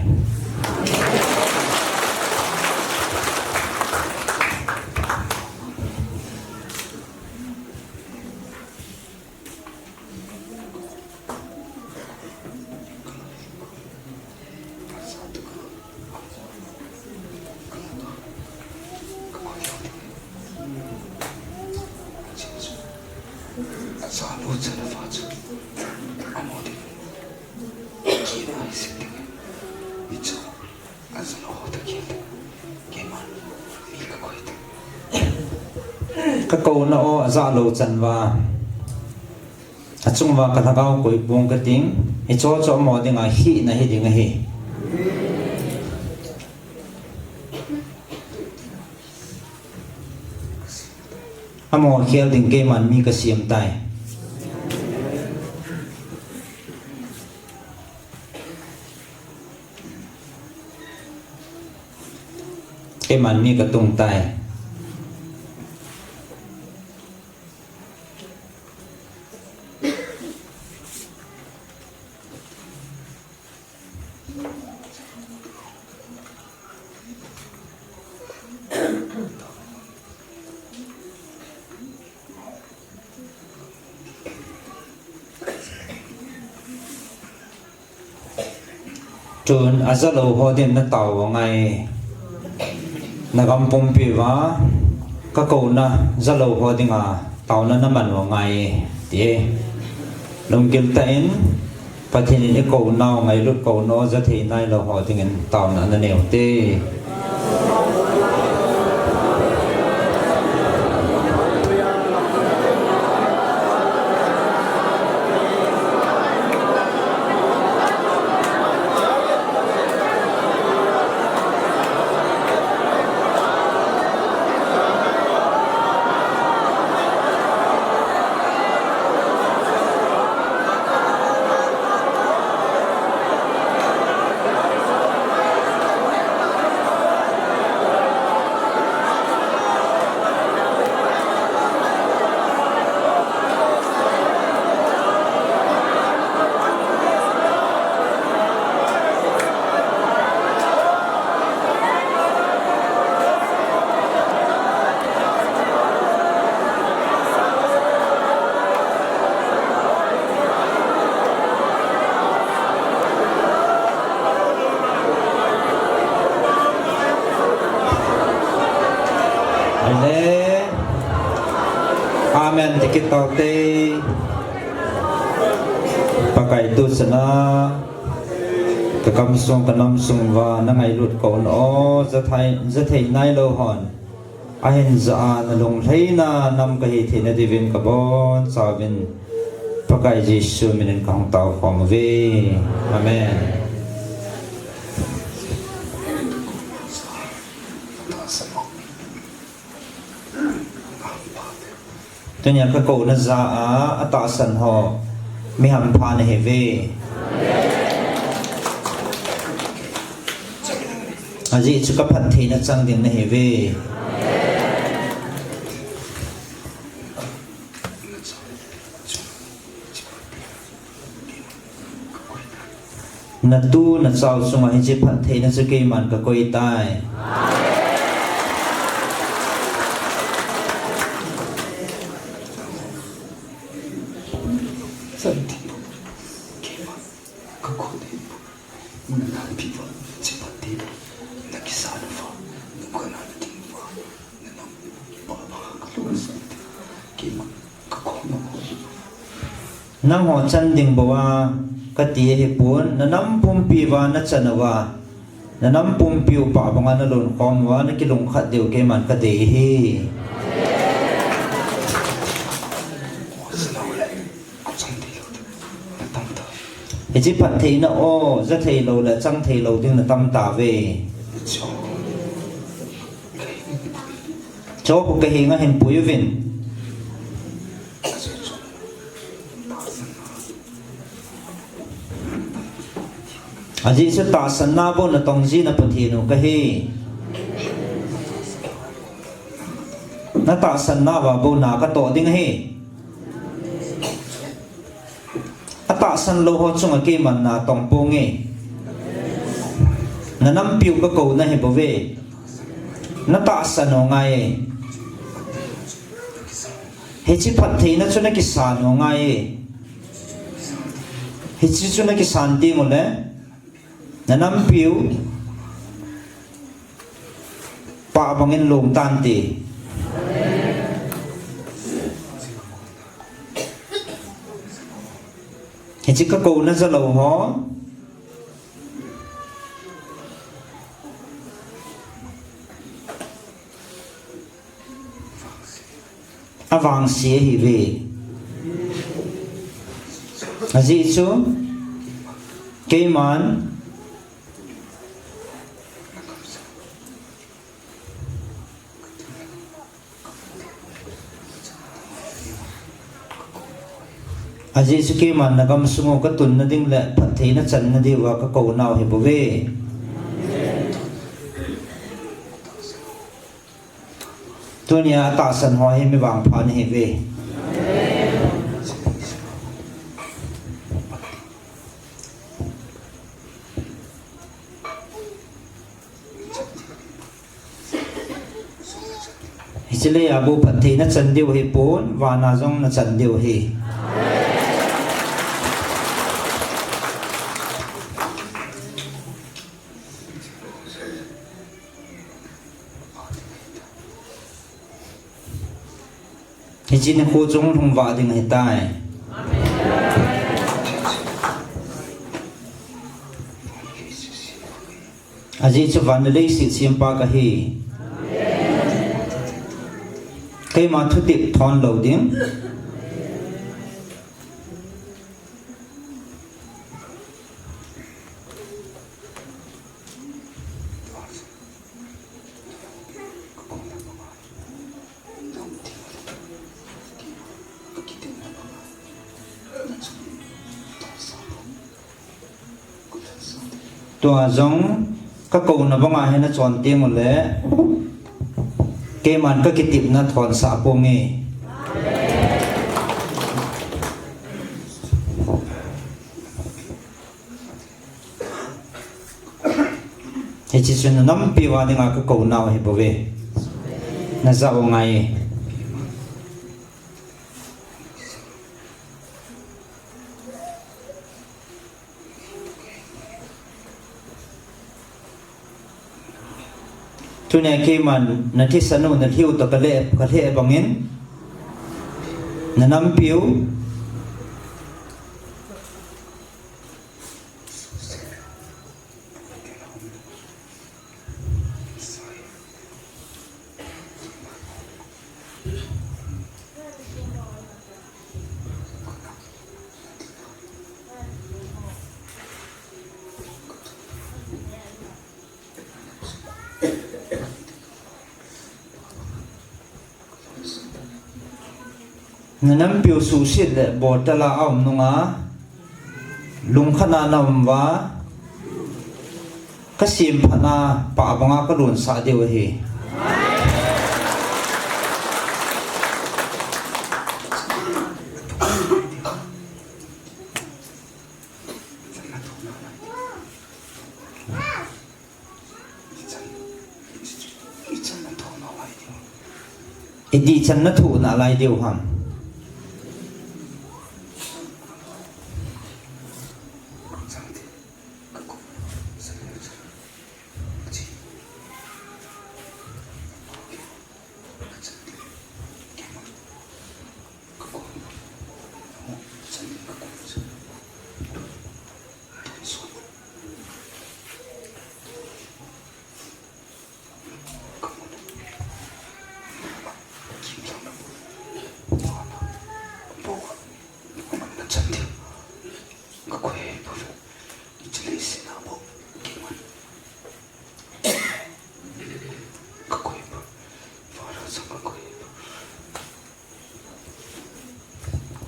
Ka kouna o ajah lou chan uva, achung uva ka lhagao koi pong kating, hicheho chu amaho dinga hina hiding ahi. Amaho khel ding keiman mi kasem tai. Keiman mi katung tai. Tun ajalou ho din na tao u angai. Na gam pumpi uva ka kouna jalou ho dinga taona na man u angai, ti. Lunggil tah in Pathen in i kouna u ngailut kouna u ja thei nailou ho dingin taona na neiu te. Amen. Amen. Ti kit tau te. Pakai tu sana. Ka gamsung ka namsung uva na ngailut kouna u ja thei, ja thei nailou hon. Ahin ja a na lunglhaina nam ka hi theina diuvin ka bonchauvin Pakai Jesu minin ka hung tao khom uve. Amen. Tunia ka kouna ja a, atahsan ho, mi hampha na hiuve. Ajeh chu ka phattheina chang ding na hiuve. Na tu na chao chunga hiche phattheina chu keiman ka koi tai. Nangho chan ding bou a kati ahipon, na nam pumpi uva na chan uva, na nam pumpi u pah banga na lonkhom uva, na kilungkhat diu keiman ka dei ahi. Hiche phattheina u, ja thei lou le chang thei lou ding na tam tauve. Cho khu ka henga hin pui uvin. Ajeh chu tahsanna bou na tong ji na Pathen u ka hi. Na tahsanna uva bou na ka toh ding ahi. Atahsan lou ho chunga keiman na tong ponge. Na nampiu ka kouna hi bouve. Na tahsan u ngai e. Hiche phattheina chu na kisan u ngai e. Hiche chu na kisan teng uleh na nampiu pah bangin lom tante. Hiche ka kouna jalou ho avangse ahiuve. Ajeh chu keiman Ajeh chu keiman na gamsung u ka tunna ding le phattheina channa diuva ka kounau hi bouve. Tunia tahsan ho hi mi vangpha nahiuve. Hiche leiya bou phatthei nachan diu hipon, vana jong nachan diu ahi. Hiche nikho chung lhung vah ding ahitai. Ajeh chu van le leiset sempa kahi. Keima thutep thon lou ding. Tua jong kakouna banga hi nachon teng uleh keiman kakitepna thonsah ponge. Hiche chu nanampiu a dinga kakounau ahibouve. Najah u ngai e. Tunia keiman nathisan u nalhiu toh kalheh, kalheh bangin nanampiu Nanampiu suhset le bottle a aum nunga lungkhat a naum uva, kasemphatna pah banga kalonsah diu ahi. Itih chan nathoh nalai diu ham?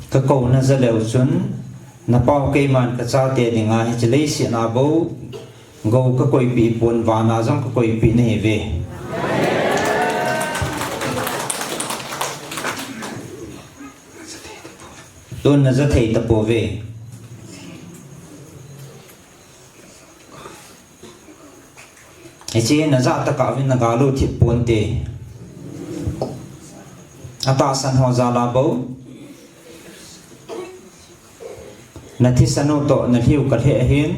Kakouna jaleu chun, napao keiman kachate dinga hiche leiset a bou gou kakoipeh pon, vana jong kakoipeh nahiuve. Tun najah thei tapouve. Hiche najah tokah uvin, nagal u thip ponte. Atahsan ho jal a bou nathisan u toh nalhiu kalheh ahin.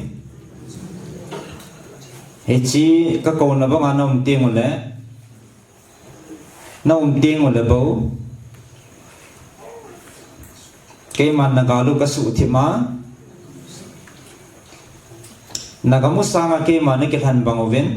Hiche kakouna banga naum teng uleh, naum teng uleh bou, keiman nagal u kasuhthip a, nagam u sanga keiman nakilhen bang uvin.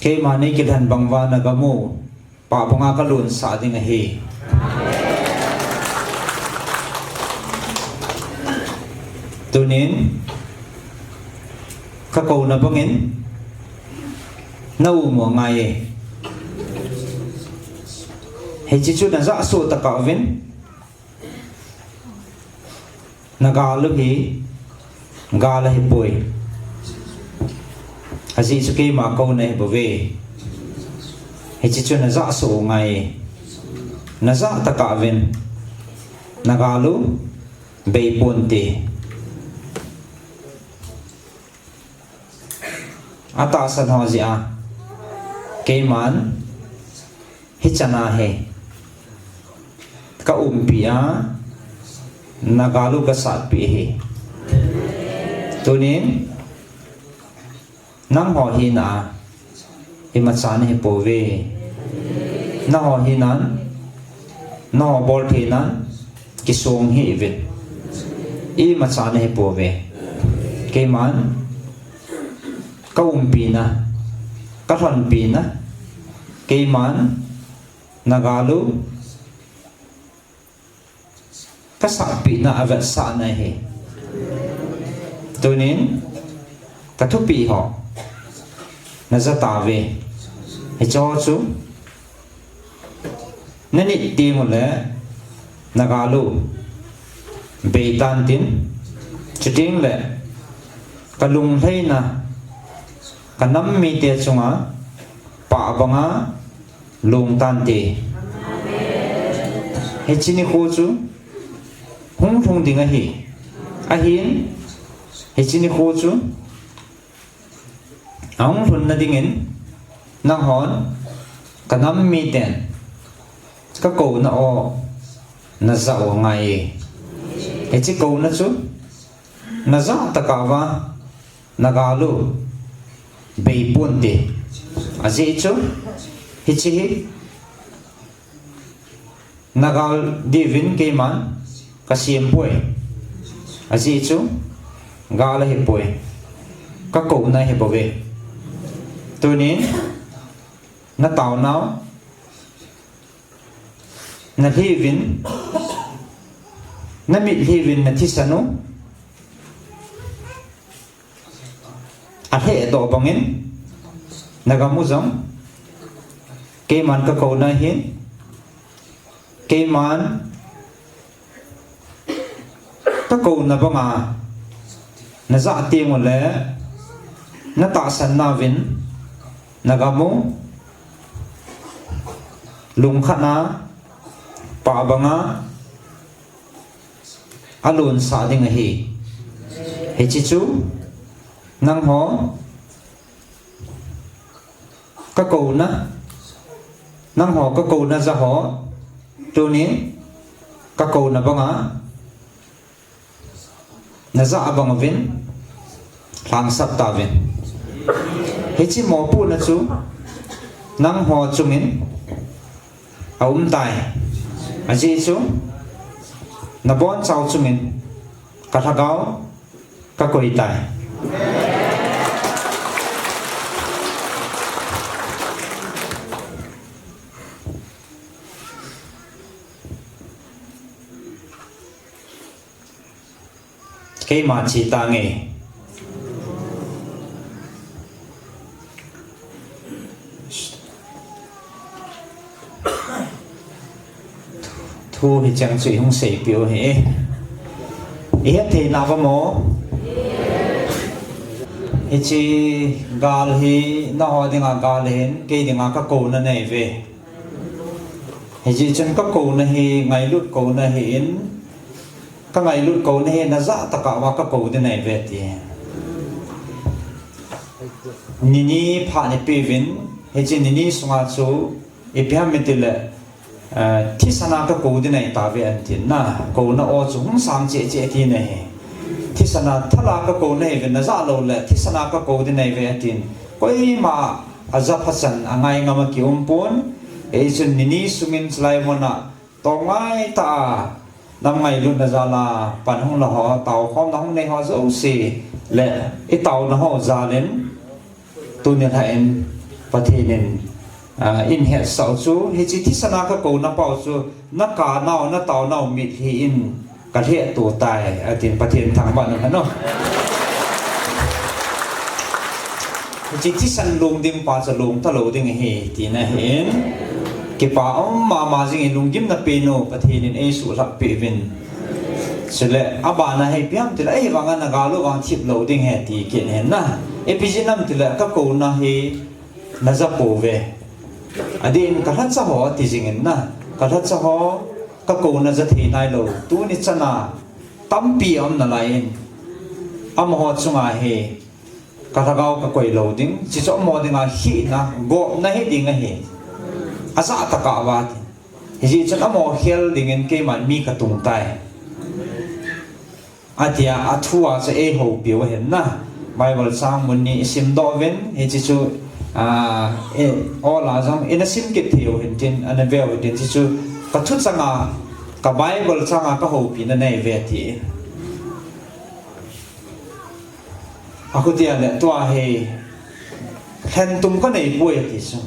Keiman neikilhen bang uva nagam u pah banga kalonsah ding ahi. Tunin, kakouna bangin, na um u angai e. Hiche chu najah soh tokah uvin, Nagal u hi gal ahipoi. Ajeh chu keima kouna ahibouve. Hiche chu najah soh u ngai. Najah tokah uvin. Nagal u bei ponte. Atahsan ho jeh a keiman hichan a hi kaumpi a, nagal u kasatpeh ahi. Tunin nangho hina a imacha nahipouve. Nangho hinan, nangho boltheinan kisong hih uvin. Imacha nahipouve. Keiman kaumpina, kalhonpina, keiman nagal u kasatpehna avetsahna ahi. Tunin kathupeh ho najah tauve. Hicheho chu nanit tengule nagal u beitantin, chutengle kalunglhaina, kanam mite chunga pah banga longtante. Hiche nikho chu hunglhung ding ahi. Ahin, hiche nikho chu ahung lhunna dingin nanghon kanam miten kakouna o najah u angaiye. Hiche kouna chu najah tokah uva nagal u bei ponte. Ajeh chu hiche hi nagal diuvin keiman kasempoi. Ajeh chu gal ahipoi. Kakouna ahibouve. Tunin nataonau nalhi uvin, namitlhi uvin nathisan u alhehdoh bangin nagam u jong keiman kakouna ahin, keiman kakouna banga najah tengule natahsan nauvin nagam u lungkhatna pah banga alonsah ding ahi. Hiche chu nangho kakouna, nangho kakouna jahho, tunin kakouna banga najah bang uvin lhangsap tauvin. Hiche mopohna chu nangho chungin aumtai. Ajeh chu nabonchau chungin kalhagao kakoi tai. Keima che tange. Thu hicheng chu ihung seipeh u hi. Ihet thei nauvam? Hiche gal hi nangho dinga gal ahin, kei dinga kakouna ahive. Hijeh chun kakouna hi ngailut kouna ahin, kangailut kouna hi najah tokah uva kakou ding ahive ti. Nini phat neipeuvin, hiche nini sunga chu ipi ham itile, eh, thisana kakou ding ahitauve atin na, kouna o chu hung sang cheh cheh tina ahi. Thisana thala kakouna ahiuvin, najah loule thisana kakou ding ahiuve atin. Koima ajah phachan angai ngam a kiumpon, hichun nini sungin chulai muna tongai tah a nam ngailutna jal a pan hung laho, taokhomna hung neiho jouse le itaona ho jalin, tuni lhah in Pathen in, ah, eihetsah u chu, hiche thisana kakouna pau chu, nakanau, nataonau mitlhi in kalhehto tai, atin Pathen thangvah in umhen o. Hiche thisan long ding pa chu long talou ding ahi, tina ahin. Kipa um mama jingin lunggimna pen u Pathen in eisuhlhap peh uvin. Chule, abana hi ipi ham tile, ahivanga nagal u vang thip lou ding ahi ti kit ahin na. Ipi jeh ham tile, kakouna hi naja pouve. Adin kalhacha ho ati jingin na. Kalhacha ho, kakouna ja thei nailou. Tuni chana tampi aum nalaiyin. Amaho chunga hi kalhagao kakoi lou ding. Chuche chu amaho dinga hina, gopna hiding ahi. Ajah tah a ati. Hijeh chun amaho khel dingin keiman mi katung tai. Atia, athua chu eihoupiu ahin na. Bible chang mun ni isimdoh uvin, hiche chu, a, e, ola jong ina simkit theiu hintin, ana veu hintin, hiche chu kathu changa, ka Bible changa kahoupina neive ti. Achuti ahile tua hi lhentum kaneipoi ati chu.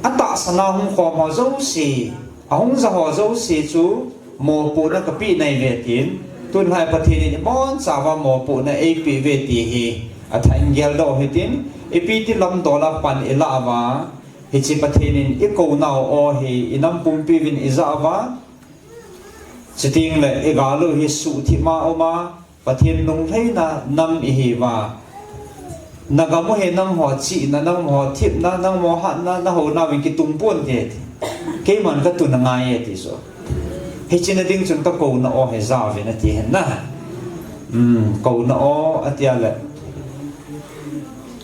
Atahsan a hung khom ho jouse, ahung ja ho jouse chu mopohna kapeh naive tin. Tunlai Pathen in ibonchauva mopohna eipeh uve ti hi athah in geldoh hitin, ipi ti lamdol a pan ilah uva, hiche Pathen in ikounau aw hi inam pumpi uvin ijah uva, chutengle igal u hi suhthip a um a, Pathen lunglhaina nam ihiuva. Nagam u hi nangho chihna, nangho thipna, nangho hatna, nahouna uvin kitung ponte ti. Keiman katun angaiye ti chu. Hiche na ding chun kakouna aw hi jauvin ati ahin na. Hmm, kouna aw ati ahile,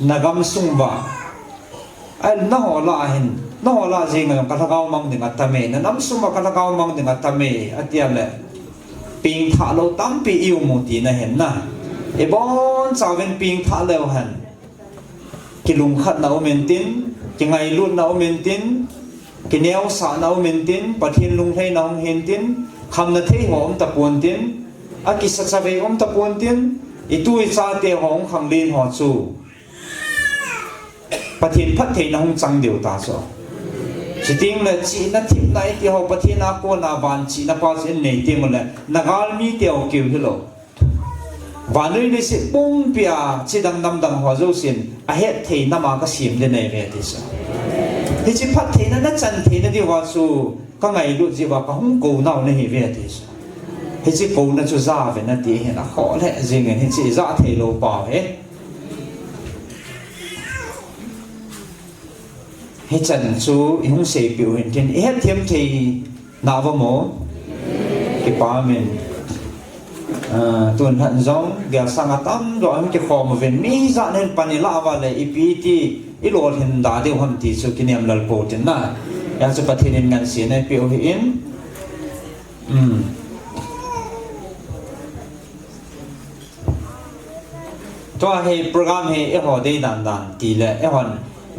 nagam sung uva. Ai, naho lah a hin, naho lah jeng a kalhagao mang ding atam e, nanam sung uva kalhagao mang ding atam e, ati ahile, pengthah lou tampi ium u tina ahin na. Ibonchauvin pengthah leu hen, kilungkhatna um intin, kingailutna um intin, kineosahna um intin, Pathen lunglhaina hung hintin, khamna thei ho um tapon tin, akisa chavei um tapon tin, itu ichate ho hung khanglen ho chu Pathen phattheina hung chang diu ta chu. Chutengle chihna thipna iti ho Pathen a kona van chihna pa chu inei tengule, nagalmi teu keu hilou, vannoi leiset pumpia chidang namdang ho jousen ahetthei nama kasem ding naive ti chu. Hiche phattheina nachan theina diuva chu kangailut jeh uva kahung kounau nahiuve ti chu. Hiche kouna chu jauvin ati ahin, akhoh lheh jengin hiche ijah theilou pau hi. Hichan chu ihung seipeh u hintin, ihetthem thei nauva mo? Kipa umin. Ah, tun lhan jong gelsang atamjo ahung kikhom uvin, mi ijat in pan ilah uva le ipi ti ilolhin da diu ham ti chu kinem lel pou tin na. Hijeh chun Pathen in ngansena eipeh u ahin. Hmm. Tua hi program hi eiho deidan dan tile, eihon,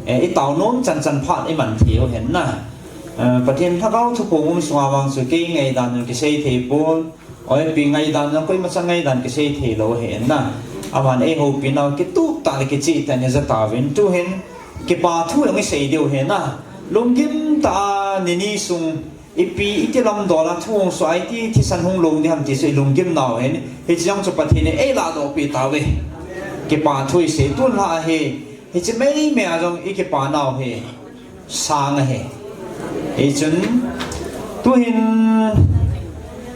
eh, itao nom chanchan phat iman thei u ahin na. Eh, Pathen Lhagao thuphong um sunga vang chu kei ngaidan jong kisei thei pon, oipi ngaidan jong koimacha ngaidan kisei thei lou ahin na. Aman eihoupi nau kitup tah le kicheh tah in ija tauvin, tuhin kipa thu jong isei diu ahin na. Lunggim tah a nini sung ipi iti lamdol a thu hung soh a iti thisan hung long ding ham ti chu ilunggim nau ahin, hiche jong chu Pathen in eiladoh peh tauve. Kipa thu isei tun lha ahi, hiche meimei a jong ikipa nau hi sang ahi. Hichun tuhin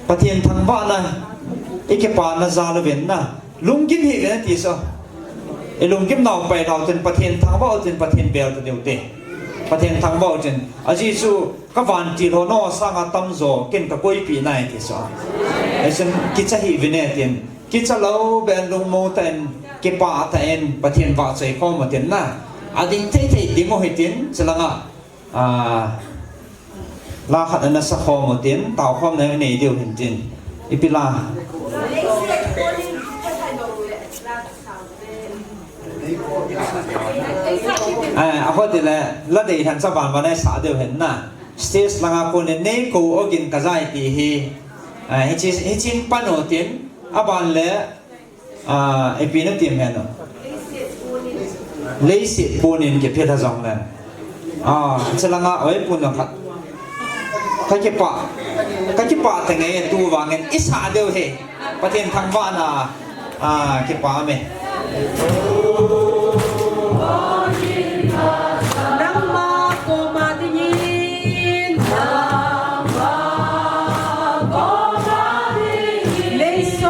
Pathen thangvahna ikipana jal uvin na. Lunggim hih uvin ati chu. Ilunggim nau pai lhau tin Pathen thangvah u tin Pathen bel ta diu te. Pathen thangvah u tin. Ajeh chu kavantil ho nangho sanga tamjo ken kakoipeh nai ti chu. Hichun kicha hih uvin e tin. Kicha lou ben lungmong tah in, kipah tah in Pathen vahchoi khom u tin na. Ading thei thei ding u hitin, chulanga. Ah, la khat ana sa khom u tin, taokhomna nei diu hintin. Ipi la. Ah, akhoh tile, la dei lhan chaban ban nei sa diu hin na. Stage langa kon in nei kou ogin kajai ti hi. Ah, hichi, hichin pan u tin, aban le, ah, ipi na tim hen o. Leiset punin kiphit a jong le. Ah, chalanga oi pun jong khat. Kakipah. Kakipah tenge tu vangin isa diu hi. Pathen thangvahna. Ah, kipah me. Nangma koma dingin. Nangma koma dingin. Leiset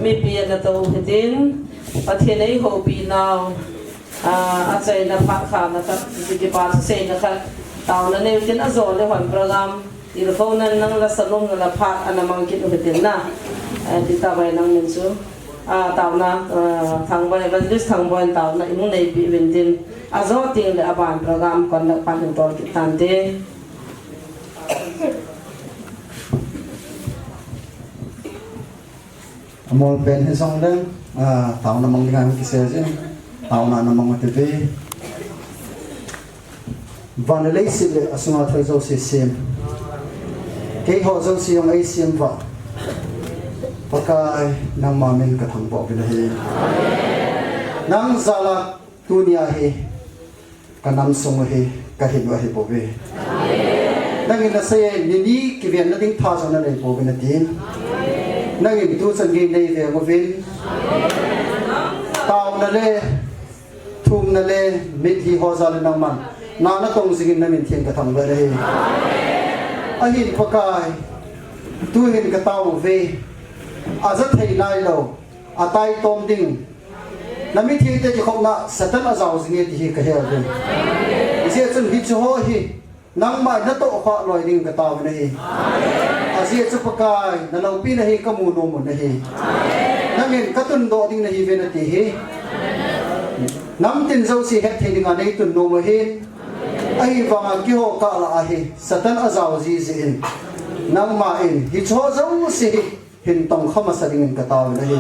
Mipi ana tou hitin, Pathen eihoupi nau, ah, achaina phat khat na khat, kipa thuseina khat, taona neiu tin ajo le hon program, tilkhou nan nang la salom na la phat ana mang kit u hitin na, eh, ti ta bai nang min chu, ah, taona, ah, Thangboi, Evangelist Thangboi taona i hung neipi uvin tin, ajo teng le aban program kon la pan hin tol kit tante. Amol pen hi jong leng, ah, taona mang dinga hung kisei jin, taona na mang u ti ve. Van le leiset le asunga thil jouse sem. Keiho jouse jong eisem uva Pakai nangma min ka thangvah uvin ahi. Nang jal a tunia hi ka nam sung u hi ka hin u ahi bouve. Nangin nasei e, ni ni kiven na ding tha jong na nei pouve natin. Nangin tuchan gei nei veng uvin. Taona le, thumna le, mitlhi ho jal le nangman na na tong jingin na min theng ka thangvah u ahi. Ahin Pakai, tuhin ka tao uve. Aja thei nailou, ataitom ding, na mithengte kikhopna Satan ajao jing e ti hi ka he uvin. Hijeh chun hiche ho hi nangma in na tohkhah loi dingin ka tao u ahi. Ajeh chu Pakai, na loupina hi ka mu nom u ahi. Nangin ka tundoh ding nahi uve nati hi. Namtin jouse hetthei dinga nei tun nom u ahin. Ahivanga keiho kah lah a hi Satan ajao jiji in, nangma in hiche ho jouse hi hin tongkha masa dingin ka tao u ahi.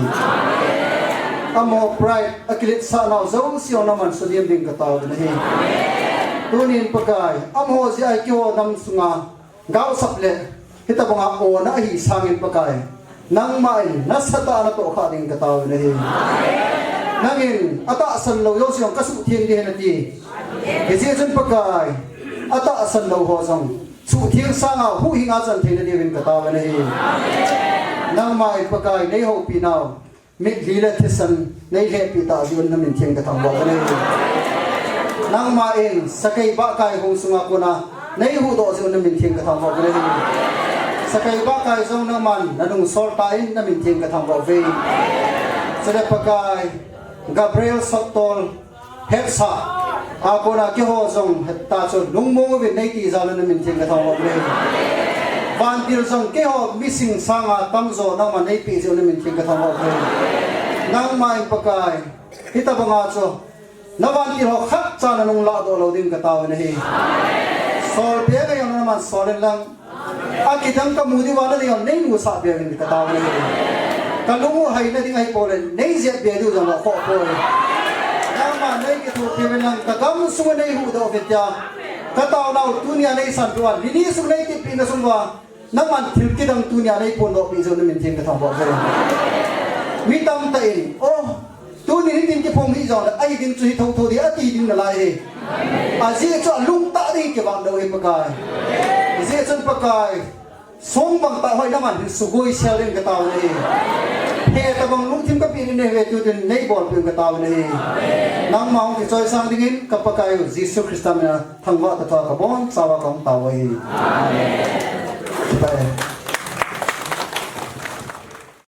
Amaho pride, akiletsah nau jouse jong nangman sudem dingin ka tao u ahi. Tunin Pakai, amaho jeh a keiho nam sunga gaosap le hitobanga ona ahi sangin Pakai, nangma in nasatah a na tohkhah dingin ka tao u ahi. Nangin atahsan lou jouse jong ka suhtheng ding ahi nati. Hijeh chun Pakai, atahsan lou ho jong suhtheng sanga huhhing a chan theina diuvin ka tao u ahi. Nangma in Pakai nei houpi nau, mitlhi le thisan nei lhehpeh tah jeh un na min theng ka thangvah u ahi. Nangma in sakei bahkai hung sunga kona nei huhdoh jeh un na min theng ka thangvah u ahi. Sakei bahkai jong nangman na nungsol tan na min theng ka thangvah uve. Chule Pakai, Gabriel Sottol hetsah a kona keiho jong hetah chu lungmong uvin nei ti jal un na min theng ka thangvah uve. Vantil jong keiho missing sanga tamjo nangman nei peh jeh un na min theng ka thangvah uve. Nangma in Pakai, hitobanga chu na vantil ho khatcha na nung lahdoh lou dingin ka tao u ahi. Sol peh ngai jong nangman sol in lang, akidang ka mu diuva na nei jong nei nusah peh uvin ka tao u ahi. Ka lung u haina ding ahipoi le nei jeh peh diu jong la khoh poi. Nangman nei kithopi uvin lang, ka gamsung u nei huhdoh uvin tia ka taonau tunia nei sanpeh uva, ni ni sung nei tipehna sung uva nangman thil kidang tunia nei phondoh peh jeh un na min theng ka thangvah uve. Mi tamtah in, oh, tuni hitin kiphong hih jongle ahi ding chu hi thotho ding ati ding nalai hi. Ajeh chu alungtah ding kivang lou hi Pakai. Ajeh chun Pakai, song bang tah hoi nangman hin sugoi sel dingin ka tao u ahi. Phe tobang lungthim ka peh in nei ve, tutin nei bolpeh in ka tao u ahi. Nangma hung kichoisang dingin ka Pakai u Jesu Christa mina thangvah tah a ka bonchauva ka hung tao u ahi. Amen.